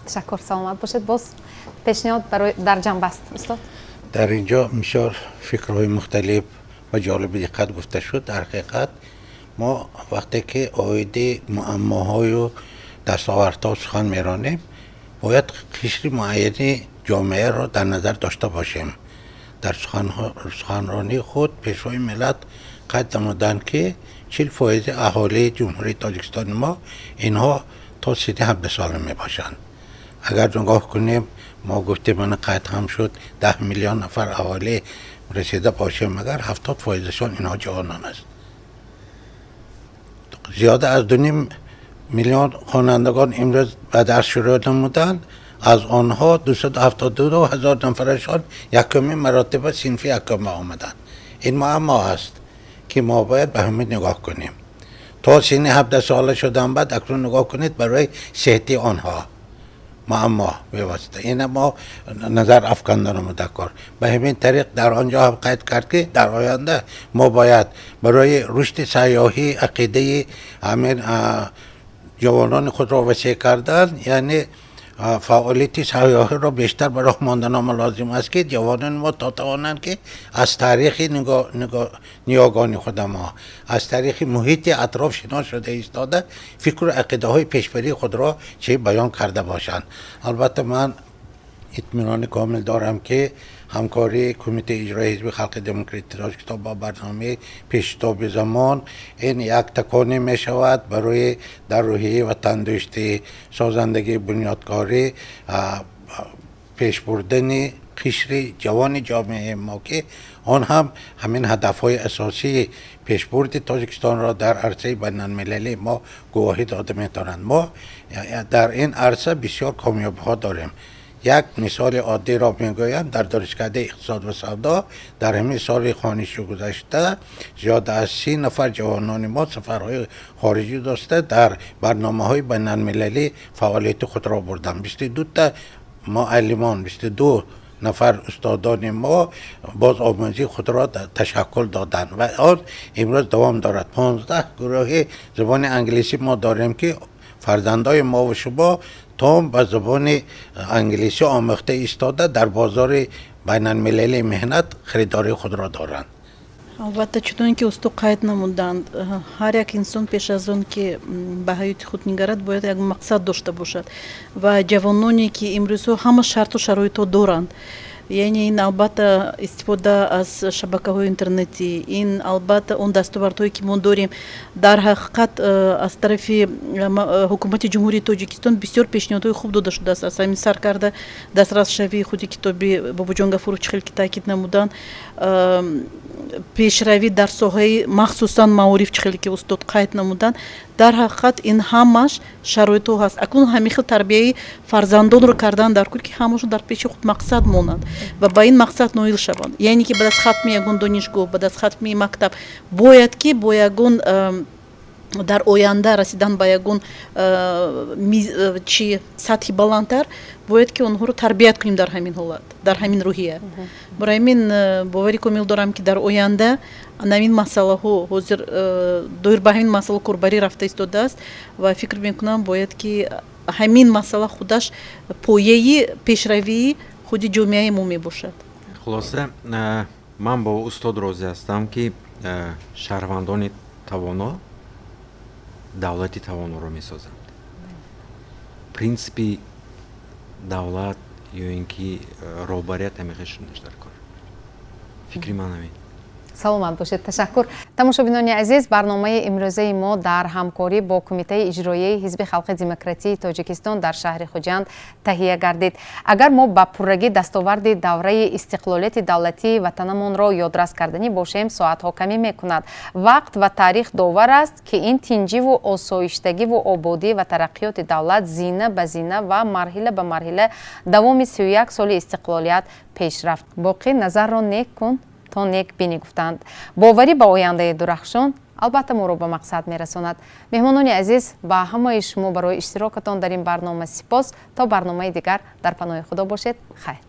Ташаккур, саломат бошед. Боз пешниҳод барои дар ҷамъбаст, устод. Дар инҷо бисёр фикрҳои мухталиф ва ҷолиби диққат гуфта шуд. Дар ҳақиқат, мо вақте ки оиди муаммоҳою дастовардҳо сухан меронем, бояд қишри муайяни ҷомеаро дар назар дошта бошем. Дар суханронии худ Пешвои миллат қайд намуданд, ки 40% аҳолии Ҷумҳурии Тоҷикистони мо инҳо то синни 17 сола мебошанд. Агар нигоҳ кунем, мо гуфтем, мана қайд ҳам шуд, 10 миллион нафар аҳолӣ расида бошем, агар 70%-шон инҳо ҷавонон аст. Зиёда аз 2,5 миллион хонандагон имрӯз ба дарс шурӯъ намуданд. Аз онҳо 272 ҳазор нафарашон якумин маротиба синфи якума омаданд. Ин муаммо аст, ки мо бояд ба ҳамин нигоҳ кунем. То синни 17 сола шудан баъд акнун нигоҳ кунед, барои сеҳати онҳо муаммо бевосита ина мо назар афкандан омада кор. Ба ҳамин тариқ дар он ҷо ҳам қайд кард, ки дар оянда мо бояд барои рушди сайёҳӣ ақидаи ҳамин ҷавонони худро васеъ кардан, яъне фаъолияти сайёҳиро бештар ба роҳ мондан лозим аст, ки ҷавонони мо то тавонанд, ки аз таърихи ниёгони худа мо, аз таърихи муҳити атроф шинос шуда истода, фикру ақидаҳои пешбарии худро чӣ баён карда бошанд. Албатта, ман итминони комил дорам, ки ҳамкории Кумитаи иҷрои Ҳизби Халқи Демократии Тоҷикистон бо барномаи Пештоби замон ин як таконе мешавад барои дар рӯҳияи ватандӯстӣ, созандагии бунёдкорӣ пеш бурдани Қишри ҷавони ҷомеаи мо, ки он ҳам ҳамин ҳадафҳои асосии пешбурди Тоҷикистонро дар арсаи байналмилалӣ мо гувоҳӣ дода метавонанд. Мо дар ин арса бисёр комёбиҳо дорем. Як мисоли оддиро мегӯям: дар Донишкадаи иқтисод ва савдо дар ҳамин соли хониши гузашта зиёда аз 30 нафар ҷавонони мо сафарҳои хориҷӣ дошта, дар барномаҳои байналмилалӣ фаъолияти худро бурданд. 22-та муаллимон, 22 нафар устодони мо боз омӯзии худро ташаккул доданд ва он имрӯз давом дорад. 15 гурӯҳи забони англисӣ мо дорем, ки фарзандои мову шумо то ба забони англисӣ омӯхта истода, дар бозори байналмилалии меҳнат харидории худро доранд. Албатта, чунон ки устод қайд намуданд, ҳар як инсон пеш аз он ки ба ҳаёти худ нигарад, бояд як мақсад дошта бошад. Ва ҷавононе ки имрӯзҳо ҳама шарту шароитҳо доранд, яъне ин албатта истифода аз шабакаҳои интернетӣ, ин албатта он дастовардҳое ки мо дорем, дар ҳақиқат аз тарафи ҳукумати Ҷумҳурии Тоҷикистон бисёр пешниҳодҳои хуб дода шудааст, аз ҳамин сар карда дастрасшавии худи китоби Бобоҷон Гафуров, чӣ хел ки таъкид намуданд, пешравӣ дар соҳаи махсусан маориф, чӣ хеле ки устод қайд намуданд. Дар ҳақиқат ин ҳамаш шароитҳо ҳаст. Акнун ҳамин хел тарбияи фарзандонро кардан дар кор, ки ҳамашон дар пеши худ мақсад монанд ва ба ин мақсад ноил шаванд. Яъне ки баъд аз хатми ягон донишгоҳ, баъд аз хатми мактаб бояд ки бо ягон дар оянда расидан ба ягон чи сатҳи баландтар бояд ки онҳоро тарбият кунем дар ҳамин ҳолат, дар ҳамин рӯҳия. Барои ҳамин бовари комил дорам, ки дар оянда ҳамин масъалаҳо, ҳозир доир ба ҳамин масъала корбарӣ рафта истодааст ва фикр мекунам, бояд ки ҳамин масъала худаш пояи пешравии худи ҷомеаи мо мебошад. Хулоса, ман бо устод розӣ ҳастам, ки шаҳрвандони тавоно давлати тавоноро месозанд. Принсипи давлат ё ин ки роҳбарият ҳамин шудаш дар кор. Фикри ман ҳамин. Саломат бошед, ташаккур. Тамошобинони азиз, барномаи имрӯзаи мо дар ҳамкорӣ бо Кумитаи иҷроияи Ҳизби халқи демократии Тоҷикистон дар шаҳри Хуҷанд таҳия гардид. Агар мо ба пуррагӣ дастоварди давраи истиқлолияти давлатии ватанамонро ёдрас карданӣ бошем, соатҳо камӣ мекунад. Вақт ва таърих довар аст, ки ин тинҷиву осоиштагиву ободӣ ва тараққиёти давлат зина ба зина ва марҳила ба марҳила давоми 31 соли истиқлолият пеш рафт. Боқӣ назарро нек кун, то нек бинӣ, гуфтанд. Боварӣ ба ояндаи дурахшон албатта моро ба мақсад мерасонад. Меҳмонони азиз, ба ҳамаи шумо барои иштирокатон дар ин барнома сипос. То барномаи дигар дар паноҳи Худо бошед. Хайр.